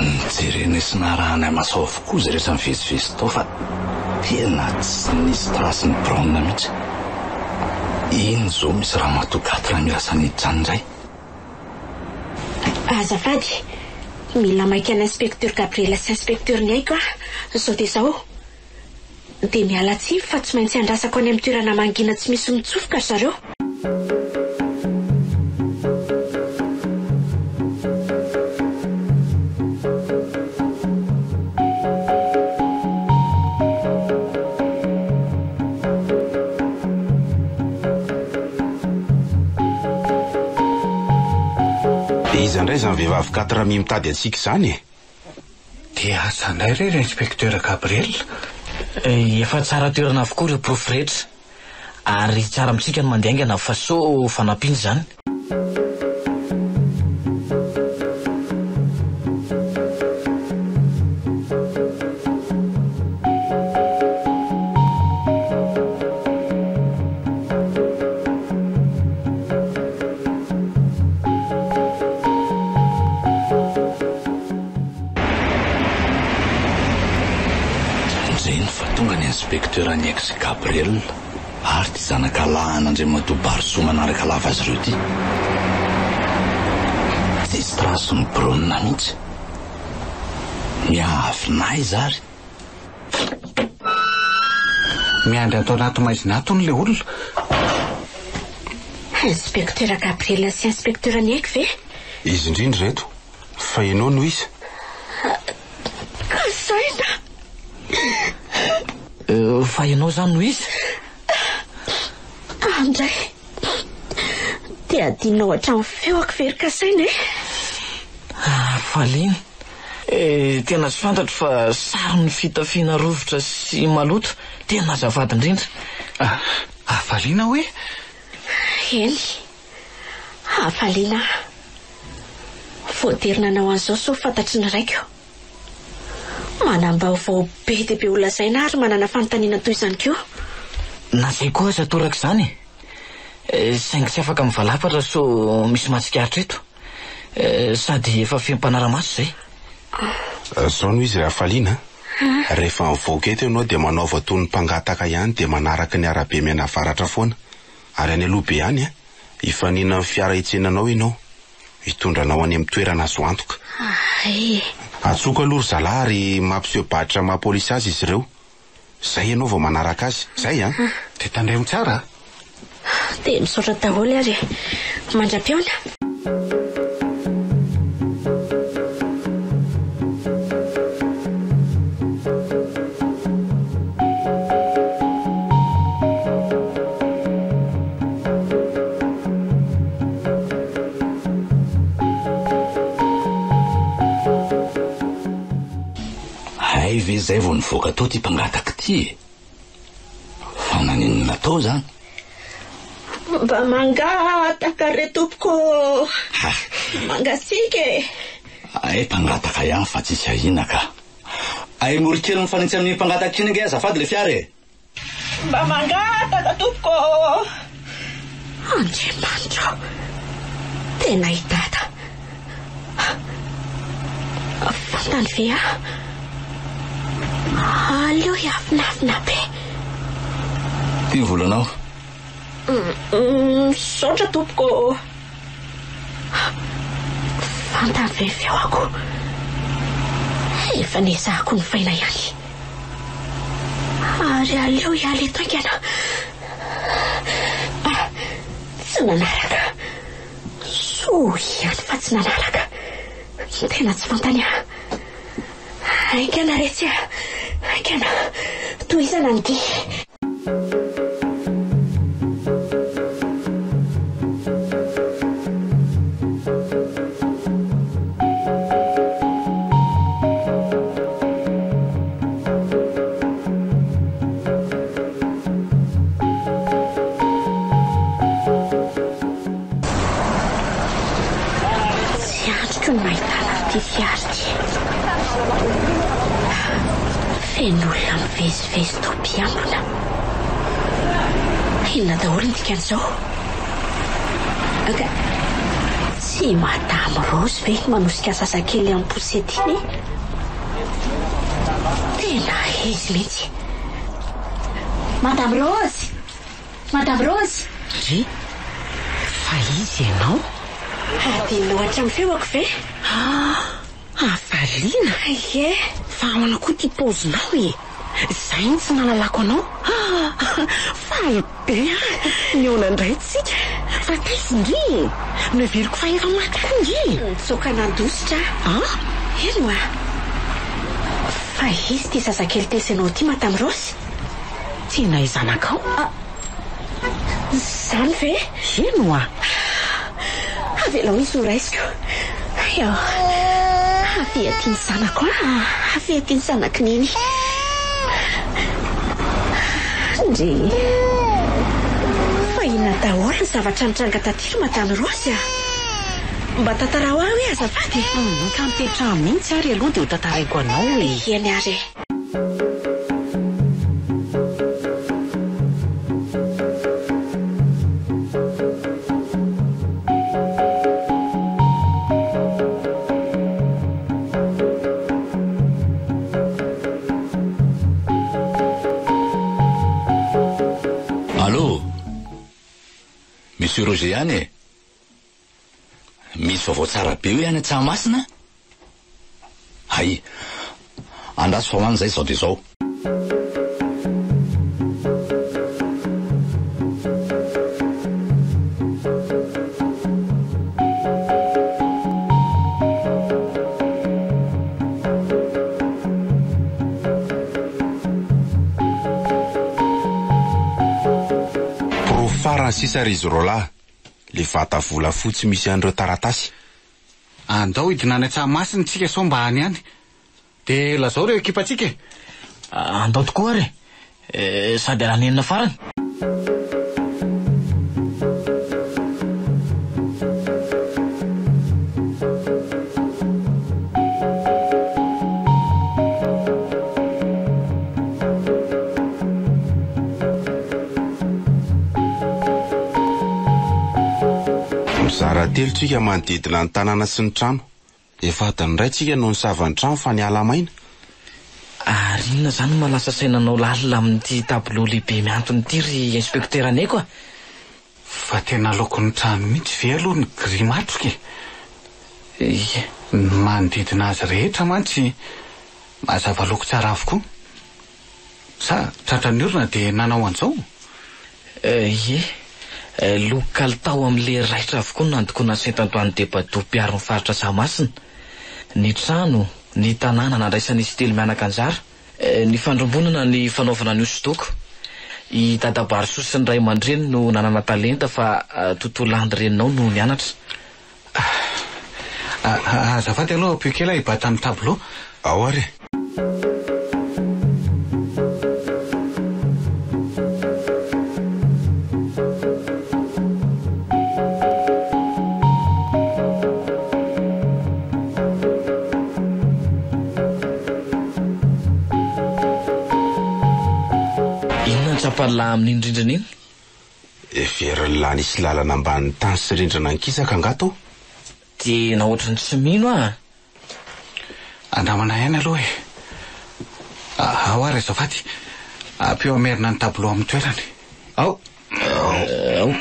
Nojerenay sy narahanay maso avokoa izay rehetra nivezivezy tao fa tena tsy nisy trace ny Brown mihitsy. Iny izao misy ramatoa quatre miasa niditra any indray. Azafady, mila maika an'i Inspecteur Gabriel sy Inspecteur Niaiko aho, izao dia izao. Dia miala tsiny fa tsy maintsy andrasako any amin'ny toerana mangina tsy misy mitsofoka ry zareo. Dia iza indray izany vehivavy quatre mi mitady antsika izany e? Dia asa indray re ry Inspecteur Gabriel? Efa tsara toerana avokoa ireo porofo rehetra. Ary tsara amintsika ny mandeha haingana fa sao fanampiana izany. Indreny fa tonga ny inspecteur Annex sy Gabriel ary ity zanaka lahin'Andriamatoa Barisoa manaraka lava azy ireo ity. Tsisy trace ny Brown mihitsy. Miavona aiza ary? Miandry ato anaty maizina ato hono ilay olona. Inspecteur Gabriel sy Inspecteur Niaiky ve? Izy indrindra ireto. Fa ianao no iza? Kasaina! Fa ianao izany no iza? Andray! Dia adinonao hatramin'ny feoko ve ry Kasaina e? Hafaliana. Tena tsy fantatro fa saron'ny fitafiana rovitra sy maloto. Tena azafady indrindra. Hafaliana hoe? Eny. Hafaliana aho. Voatery nanao an'izao sao fantatry ny raiko. Manam-baovao be dia be holazaina ary manana fanontaniana toy izany koa. Na izay koa aza toraka izany e! Saingy tsy afaka mivalapatra sao misy mahatsikaritra eto. Sady efa feno mpanara-maso izay. Izao no izy ry Hafaliana a! Rehefa mivoaka eto ianao dia manaova toy ny mpangataka ihany dia manaraka ny arabe mianavaratra foana. Ary any aloha be any a! Hifanina amin'ny fiara hitsena anao ianao. Hitondra anao any amin'ny toerana azo antoka. Hay. Antsoiko aloha ry zalahy ary mampiseho badge maha polisy azy izy ireo. Zay ianao vao manaraka azy. Zay an! Dia tandremo tsara a! Dia misaotra daholo ary e! Mandra-pihaona! Hay ve zay vao nivoaka tao ty mpangataka ty e? Fa naninona tao zany? Mba mangataka re tompoko ô! Ha! Mangasiaka e! Hay mpangataka ihany fa tsisy ahiana ka. Hay moro kely mifanitsy amin'iny mpangataka iny ange azafady le fiara e! Mba mangataka tompoko ô! Andriamanitra ô! Tena i Dada! Fantany ve aho? Aleo hiafinafina be. Ty ny volanao. Misaotra tompoko ô! Fantany ve ny feoko? Efa nezahako novaina ihany. Ary aleo hiala eto haingana. Ah, tsy nanaraka. Soa ihany fa tsy nanaraka. Tena tsy fantany aho. Haingana re tsy a! Haingana! Tohizana ny dia. Tsy andriko ny nahitana an'ity fiara ity. Feno olona mivezivezy toa mpiambina. Inona daholo ny dikan'izao? Ka tsy i Madame Rose ve iny manosika zazakely amin'ny poussette iny e? Tena izy mihitsy. Madame Rose! Madame Rose! Ndry! Fa iza ianao? Hadinonao hatramin'ny feoko ve? Ah! Hafaliana! Ie! Fa ahoana koa ity paozinao e? Izay no tsy nahalalako anao. Ah! Faly be aho nihaona indray tsika. Fa taiza ndry e? Noheveriko fa efa maty koa ndry e! Nitsoaka nandositra aho. Ah! Eny oa! Fa iza ity zazakely tezainao ity Madame Rose? Tena i zanakao? Ah! Izany ve? Eny oa! Avelao izy ho raisiko. Eo. Avia aty ny zanako a! Avia aty ny zanak'i Neny. Ndry. Fa inona daholo ny zavatra nitranga taty ry Madame Rose a? Mba tantarao ahy hoe azafady e! Ka mipetraha mihitsy ary aloha dia ho tantaraiko anao e! Eny ary e! Allô? Monsieur Roger ihany e? Misy vaovao tsara be hoe any Antsahamasina? Hay! Andraso fa ho any izay izao dia izao. Porofo farany sisa ry izy roalahy. Le vata volafotsy misy an'ireo taratasy. Andao hidina any Antsahamasina tsika sao mba any ihany. Dia lazao ireo ekipantsika e! Andao tokoa ary e! Sady alanenina farany. Mizara telo tsika manodidina ny tanàna sy ny trano. Efa adiny iray tsika no nisava ny trano fa niala maina. Ary inona izany no mahalasa saina anao lalina amin'ity tableau lehibe mihantona ity ry inspecteur Neko a? Fa tena lokon'ny trano mihitsy ve aloha ny gris matroka e? Ie. Ny manodidina azy rehetra mantsy mazava loko tsara avokoa. Sa tratran'ny orana dia nanao an'izao? Ie. Loko kalitao amin'ilay raitra avokoa no nandokoana Saint Antoine de Padoue mpiaro ny faritra Sahamasina. Ny trano, ny tanàna nandraisan'izy telo mianaka anjara. Ny fandrombonana ny fanaovana ny hosodoko. I Dada Barisoa sy ny ray aman-dreniny no nanana talenta fa Toto Landy reninao no nianatra. Azafady aloha ampio kely aho hibata ny tableau. Ao ary e. Inona no tsapan'lah amin'iny rindrina iny? Heverin'lah nisy lalana ambanin'ny tany sy rindrina ankisaka angaha tao? Tena ohatran'ny tsy mino aho a! Andramana ihany aloha e! Ao ary azafady, ampio hamerina ny tableau amin'ny toerany. Ao! Ao!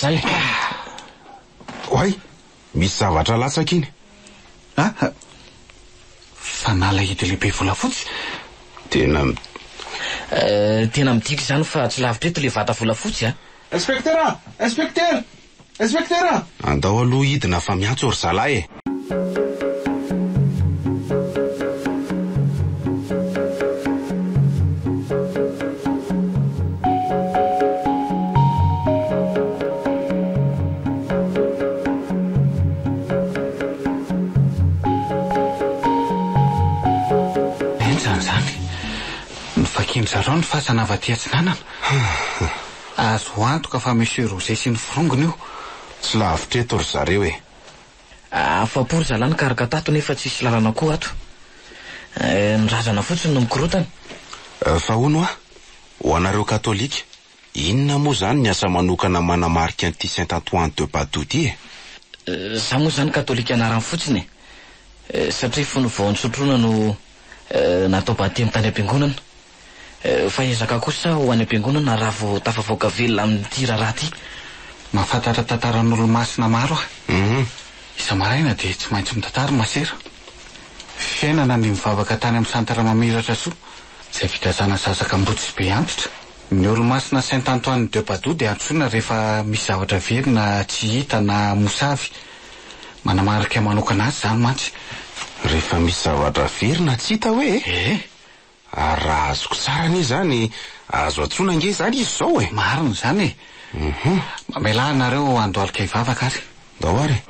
Zay! Oay! Misy zavatra latsaka iny. Ah! Fanalahidy lehibe volafotsy? Tena. Tena midika izany fa tsy lavitra eto ilay vata volafotsy a! Inspecteur! Inspecteur! Inspecteur! Andao aloha hidina fa miantso ry zalahy e! Henjana izany. Novakian-dry zareo ny fasana avy aty atsinanana. Azo antoka fa Monsieur Roger sy ny forongony io. Tsy lavitra eto ry zareo e. Afa-po ry zalahy nikaroka tato nefa tsisy lalana koa ato. Ny razana fotsiny no mikorotana. Fa hono hoa, ho anareo katolika, Inona moa izany ny asa manokana manamarika an'ity Saint Antoine de Padoue ity e? Za moa izany katolika anarany fotsiny e! Satria fony vao nisotroana no natao batemy tany am-piangonana. Fa hiezaka kosa aho ho any am-piangonana raha vao tafavoaka velona amin'ity raharaha ity. Mahafantatra tantaran'olomasina maro aho. Isa-maraina dia tsy maintsy mitantara i Masera. Fiainana ny mivavaka tany amin'ny Centre Mamiratra Soa, izay fitaizana zaza kamboty sy be antitra. Ny Olomasina Saint Antoine de Padoue dia antsoina rehefa misy zavatra very na tsy hita na mosavy. Manamarika manokana azy izany mantsy. Rehefa misy zavatra very na tsy hita hoe e? Ee. Ary raha azoko tsara anie izany, azo antsoina ange izany izy izao e! Marina izany e! Mamelà anareo handohalika hivavaka ary. Ndao ary e!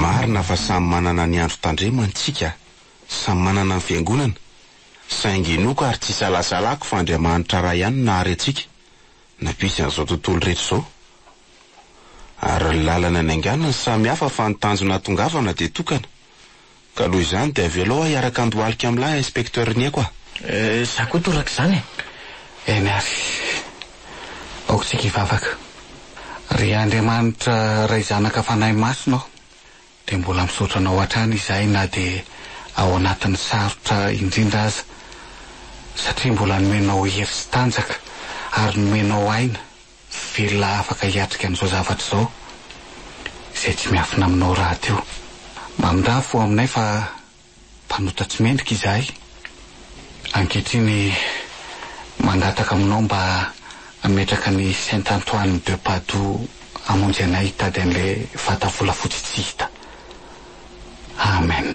Marina fa samy manana ny andro tandremany tsika, samy manana ny fiangonana, saingy inoako ary tsy isalasalako fa Andriamanitra Ray ihany no nahary antsika. Nampisy an'izao tontolo rehetra izao. Ary ny lalana niaingàna no samy hafa fa ny tanjona hahatongavana dia tokana. Ka noho izany dia avelao aho hiaraka handohalika amin'lah Inspecteur Niaiko a! Eh, za koa torak'izany e! Eny ary. Aoka isika hivavaka. Ry Andriamanitra Ray Zanaka Fanahy Masina ô, Dia mbola misaotra anao hatrany izahay na dia ao anatin'ny sarotra indrindra aza satria mbola nomenao hery sy tanjaka ary nomenao aina velona afaka hiatrika an'izao zavatra izao izay tsy miafina aminao rahateo. Mamindrà fo aminay fa Mpanota tsy mendrika izahay. Ankehitriny, mangataka aminao mba hametraka an'i Saint Antoine de Padoue hamonjy anay hitady an'ilay vata volafotsy tsy hita. Amen.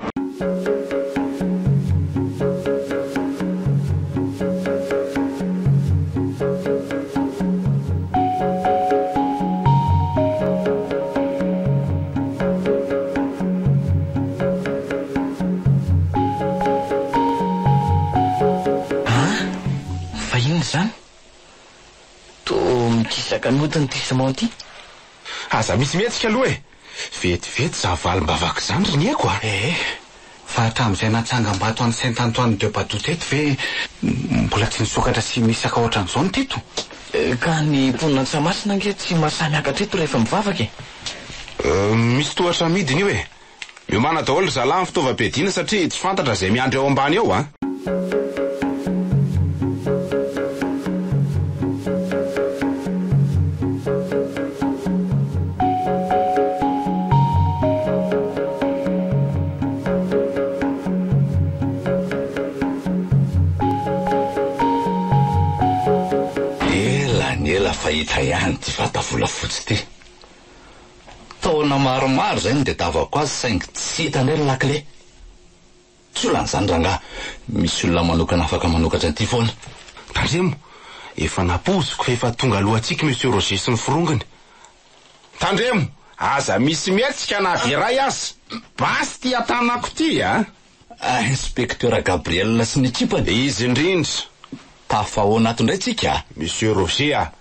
An! Fa inona izany? Toa mikisaka ny hodiny ity ciment ity. Aza misy mihetsika aloha e! Vetivety za valim-bavaka izany ry Nieko a! Ee, fa hatramin'izay natsangam-bato an'i Saint Antoine de Padoue teto ve mbola tsy nisokatra sy nisaka ohatran'izao ny teto? Ka ny mponina Antsahamasina ange tsy mahasahy miakatra eto rehefa mivavaka e! Misy tohatra amidiny io e! Miomàna daholo ry zalahy amin'ny fitaovam-piadiana satria tsy fantatra izay miandry ao ambany ao a! Ela ny ela fa hita ihany ity vata volafotsy ity. Taona maromaro izay no nitadiavako azy saingy tsy hita indray ny lakile. Tsy olana izany rangahy, misy olona manokana afaka manokatra an'ity foana. Tandremo, efa nampoiziko fa efa tonga alohantsika Monsieur Roger sy ny forongony. Tandremo, aza misy mihetsika na dia iray aza. Basy ity an-tanako ity a! Inspecteur Gabriel sy ny ekipany. Izy indrindra. Tafahoana ato indray tsika a! Monsieur Roger a!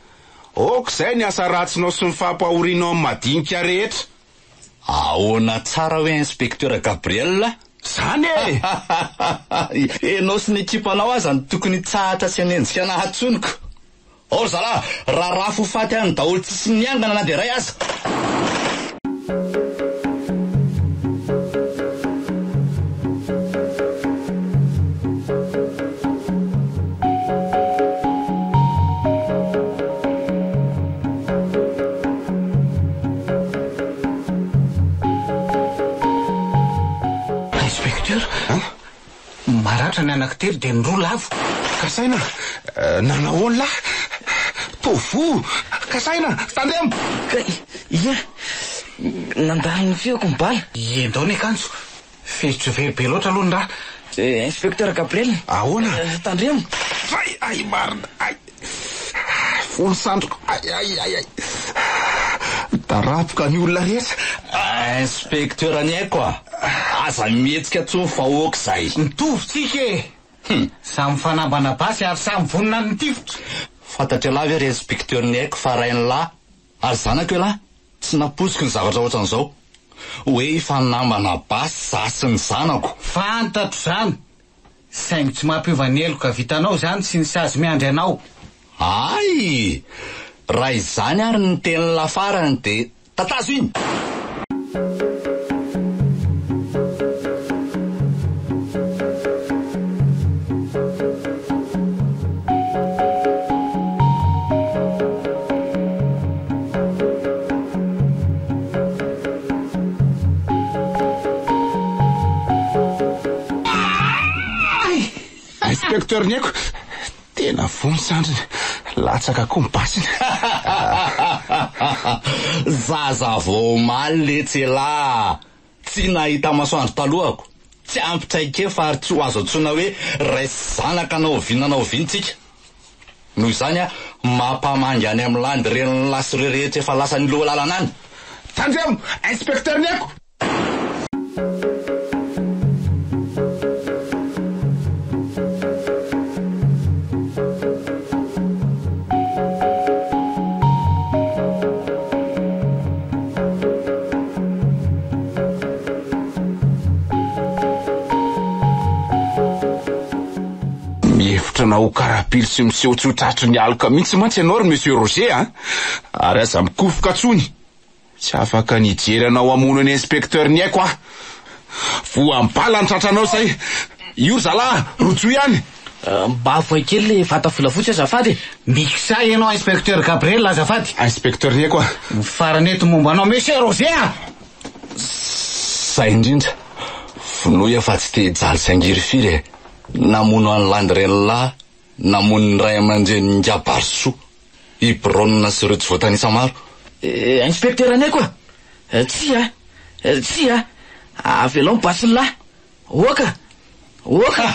Ok izay ny asa ratsinao sy ny fampahorianao amin'ny madinika rehetra. Ahoana tsara hoe Inspecteur Gabriel a? Zany e! Enao sy ny ekipanao aza no tokony hitsahatra sy hanenjika anah intsony ko! Ao ry zalahy, rarafo ho faty any daholo tsisy niangana na dia iray aza! Inspecteur, maratra ny anankitelo dia ny roa lavo. Kasaina, nanahoana lahy? Toa voa! Kasaina, tandremo! Ka ia, nandalo ny feoko ny bala. Iendao ny akanjo. Fetsy very be loatra aloha ny ra. Inspecteur Gabriel. Ahoana? Tandremo. Ay, ay, marina, ay. Voa ny sandriko, ay, ay, ay, ay. Midaraboka ny olona rehetra. Inspecteur ny aiko a! Aza mihetsika intsony fa ok izay. Mitovy tsika e! Samy mifanambana basy ary samy vonona ny nitifitra. Fantatr'ialahy ve ry inspecteur ny aiko fa rain'ilahy ary zanako ialahy? Tsy nampoiziko ny zavatra ohatran'izao. Hoe hifanambana basy za sy ny zanako. Fantatro izany. Saingy tsy mampiova ny heloka vitanao izany sy ny sazy miandry anao. Hay! Raha izany ary ny tenin'lah farany dia tatazo iny! Inspecteur Niaiko, tena voa ny sandriny, latsaka koa ny basiny. Zaza vao omaly letsy elah! Tsy nahita masoandro talohako, tsy ampy traikefa ary tsy ho azo antsoina hoe ray sy zanaka na oviana na oviana tsika. Noho izany aho mampamangy any amin'ny landy renin'lah sy ireo rehetra efa lasa niloha lalana any. Tandremo! Inspecteur Niaiko! Mihevitra anao ho karabilo sy miseho tsy ho tratry ny aloka mihitsy mantsy ianao ry Monsieur Roger a! Ary aza mikofoka intsony! Tsy afaka ny hijery anao hamono ny inspecteur ny aiko aho. Voam-bala ny tratranao izay. Io ry zalahy, rojoy ihany. Mba avoay kely le vata volafotsy azafady e. Mikisaha ianao inspecteur Gabriel azafady. Inspecteur ny aiko a. Ny farany eto momba anao Monsieur Roger a! Zay indrindra. Vonoy aho fa tsy te hijaly sy hangirifiry e. Namono an'i Landy renilahy, namono ny ray aman-drenin'ingahy Barisoa, i Brona sy ireo tsy voatanisa maro. Inspecteur Neko a! Tsia a! Tsia a! Avelao ny basin'lah! Oka! Oka!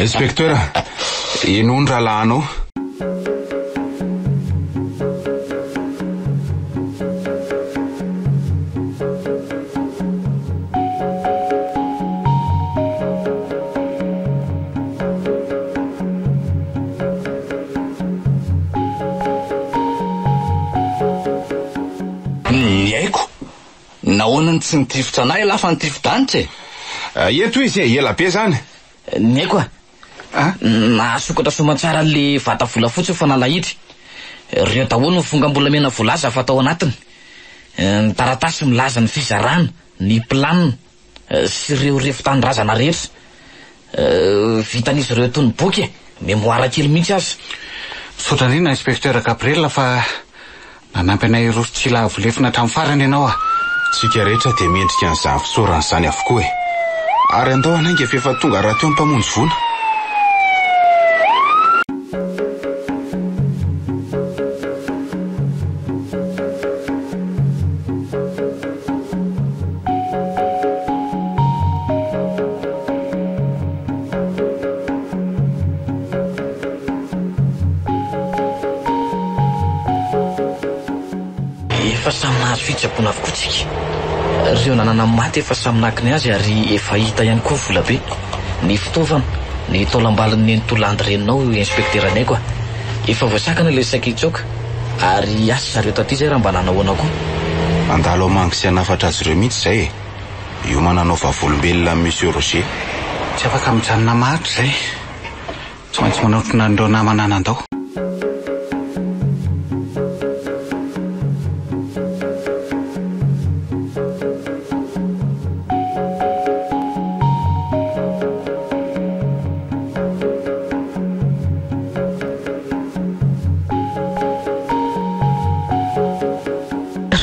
Inspecteur, henoy ny rahalahinao. Ny aiko, nahoana no tsy nitifitra anay ialahy fa nitifi-danitra e? Eto izy e, ela be zany. Ny aiko a! Nahasokatra soamantsara an'le vata volafotsy ny fanalahidry. Ireo daholo ny vongam-bolamena voalaza fa tao anatiny. Ny taratasy milaza ny fizarana, ny planina, sy ireo refo tanindrazana rehetra. Vitan'izy ireo toy ny boky e! Mémoire kely mihitsy aza. Misaotra indrindra Inspecteur Gabriel fa nanampy anay hiroso tsy hilavo lefona hatramin'ny farany ianao a! Tsika rehetra dia mendrika an'izany fisaorana izany avokoa e! Ary andao hanainga f'efa tonga rahateo ny mpamonjy voina. Efa samy nahazo fitsaboana avokoa tsika. Ireo nanana maty efa samy naka ny azy ary efa hita ihany koa ny volabe, ny fitaovana, ny taolambalon'ny nenitoa Landy reninao inspektera Naiko a. Efa voasakana ilay saika hitsoaka ary hiasa zareo taty izay raha mba nanahoana koa. Handalo hamangy sy hanafatra azy ireo mihitsy izay e. Hiomana hanao vavolombelona amin'i Monsieur Roger. Tsy afaka mijanona maharitra izay. Tsy maintsy manotrona an'ireo namana nandao.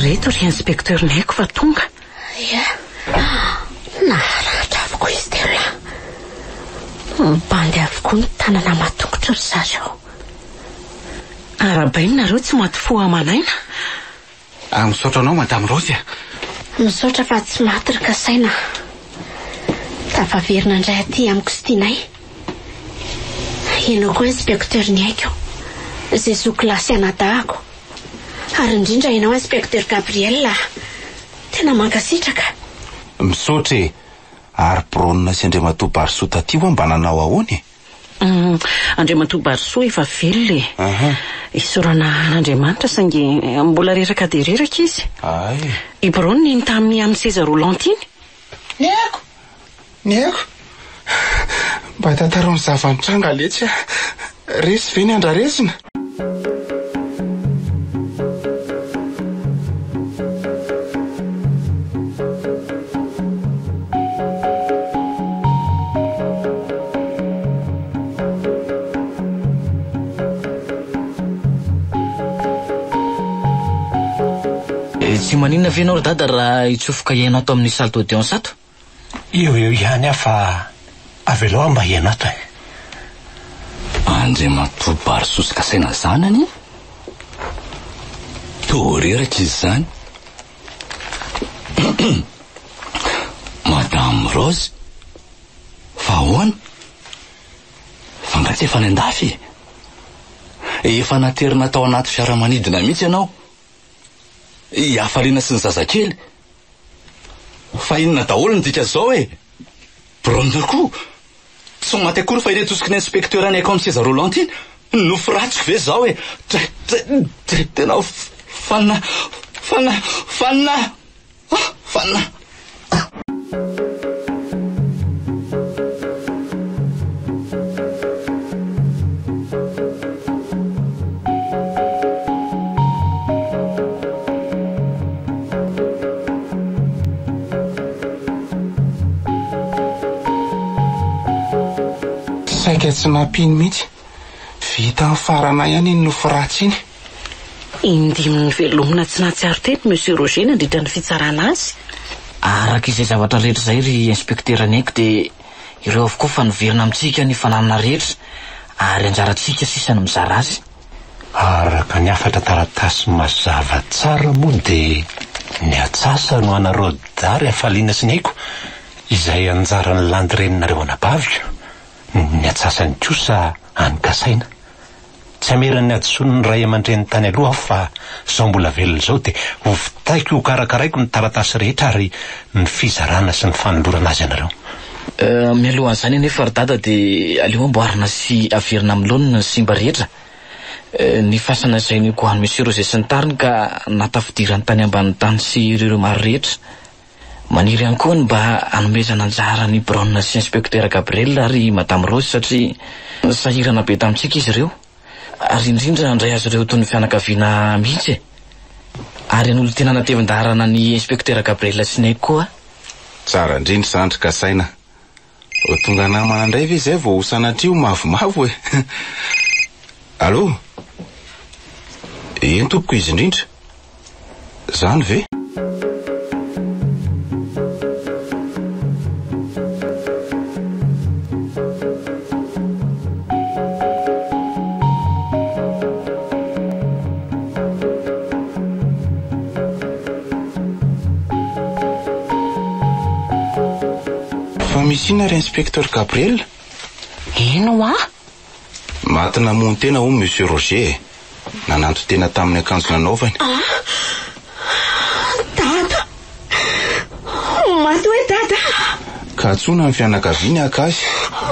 Reto ry inspecteur Naiko fa tonga. Ia. Naratra avokoa izy telolahy. Mibandy avokoa ny tanana aman-tongotry ry zareo. Arahabaina nareo tsy maty fo aman'aina. Ah, misaotra anao Madame Rose a. Misaotra fa tsy maty ry Kasaina a. Tafaverina indray aty amiko sy tianay. Ianao koa Inspecteur ny aiko. Izay zoky lahy sy anadahako. Ary indrindra ianao Inspecteur Gabriel a. Tena mankasitraka. Misaotra e! Ary Brona sy Andriamatoa Barisoa taty hoa mba nanao ahoana e? Andriamatoa Barisoa efa velona e! Isaorana an'Andriamanitra saingy mbola reraka dia reraka izy. Hay. I Brona iny tamin'ny amin'ny seza roulante iny. Ny aiko! Ny aiko! Mba tantarao ny zava-nitranga letsy a! Resy ve ny andrarezina? Tsy maninona ve ianao ry dada raha hitsofoka hiaina ato amin'ny salle d'audience ato? Eo eo ihany aho fa avelao aho mba hiaina ato e. Andriamatoa Barisoa kasaina zanany? Toa reraka izy izany. Madame Rose, fa ahoana? Fa nga tsy efa any an-dafy e? Efa naterina tao anaty fiaramanidina mihitsy ianao. I Hafaliana sy ny zazakely. Fa inona daholo ny dikan'izao e? Brona koa! Tsy ho maty akory fa ireto tosiky ny inspecteur any akao amin'ny seza roulante iny. Nofy ratsiko ve izao e? Dray, dray, dray, tena fanina, fanina, fanina! Ah, fanina! Saika tsy nampino mihitsy. Vita nifarana ihany iny nofy ratsy iny. Indimy novelomina tsy nahatsiaro tena Monsieur Roger nandritra ny fitsarana azy. Araka izay zavatra rehetra izay ry Inspektera Niaiko dia ireo avokoa fa niverina amintsika ny fananana rehetra ary anjarantsika sisa ny mizara azy. Araka ny hafatra taratasy mazava tsara moa dia ny atsasa no anareo Dary hafaliana sy ny aiko, izay anjaran'ny landy reninareo anabaviko, ny atsasany kosa any Kasaina. Tsy hamera ny hadisoan'ny ray aman-dreny tany aloha aho fa izao mbola velona izao dia hovitaiko hokarakaraiko ny taratasy rehetra ary ny fizarana sy ny fanolorana azy anareo. Mialohan'izany anefa ry dada dia aleo amboarina sy averina amin'ny laoniny ny simba rehetra. Ny fasana izay nogoahan'i Monsieur Roger sy ny tariny ka nahatafidirany tany ambanin'ny tany sy ireo maro rehetra. Maniry ihany koa ny mba hanomezana anjara an'i Brown sy Inspecteur Gabriel ary i Madame Rose satria sahirana be tamintsika izy ireo ary indrindra handray azy ireo toy ny fianakaviana mihitsy e! Ary hanolo-tena hanatevin-daharana an'i Inspecteur Gabriel sy Neny koa aho. Tsara indrindra izany ry Kasaina. Ho tonga namana indray ve izay vao ho sanatria ho mavomavo e? Allô? Eny tompoko izy indrindra. Zany ve? Fa misy inona ry Inspecteur Gabriel? Eny hoa! Maty namono tena hono Monsieur Roger e! Nananton-tena tamin'ny akanjo nanaovany. Ah! Dada! Maty hoe Dada? Ka antsoina ny fianakaviany haka azy.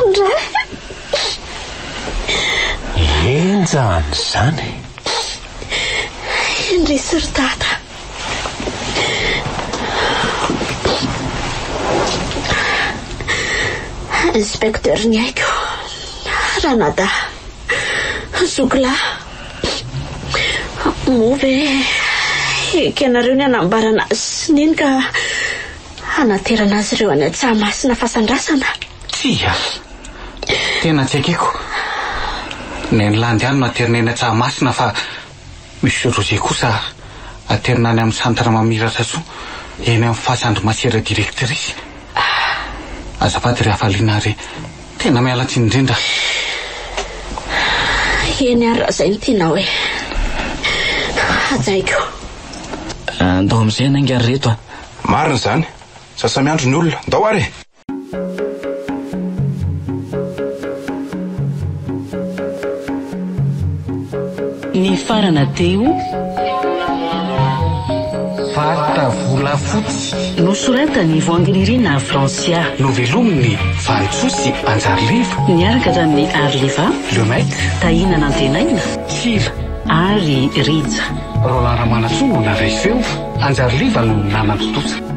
Ndray! Henjana izany. Indrisy ry Dada. Inspecteur ny aiko. Ranadahy. Zoky lahy. Moa ve ekenareo ny hanambarana azy sy neny ka hanaterana azy ireo any Antsahamasina fasan-drazana? Tsia! Tena tsy ekeko. Neny Landy ihany no aterina eny Antsahamasina fa Monsieur Roger kosa aterina any amin'ny centre Mamiratra Soa, eny amin'ny fasan-dry Masera Directrice. Ah! Azafady ry Hafaliana ary tena miala tsiny indrindra. Eny ary raha izay no tianao e. Hajaiko. Andao amin'izay hanainga ry reto a. Marina izany. Sasa-miandry ny olona. Ndao ary e! Nifarana teo. Vata volafotsy. Nosoratan'i Voanginirina Francia. Novelomin'i Vanintsoa sy Anjariliva. Niaraka tamin'i Ariliva. Le Maître. Tahina Nantenaina. Tsila. Ary Rija. Roland Ramanantsoa no nandray feo, Anjariliva no nanatontosa.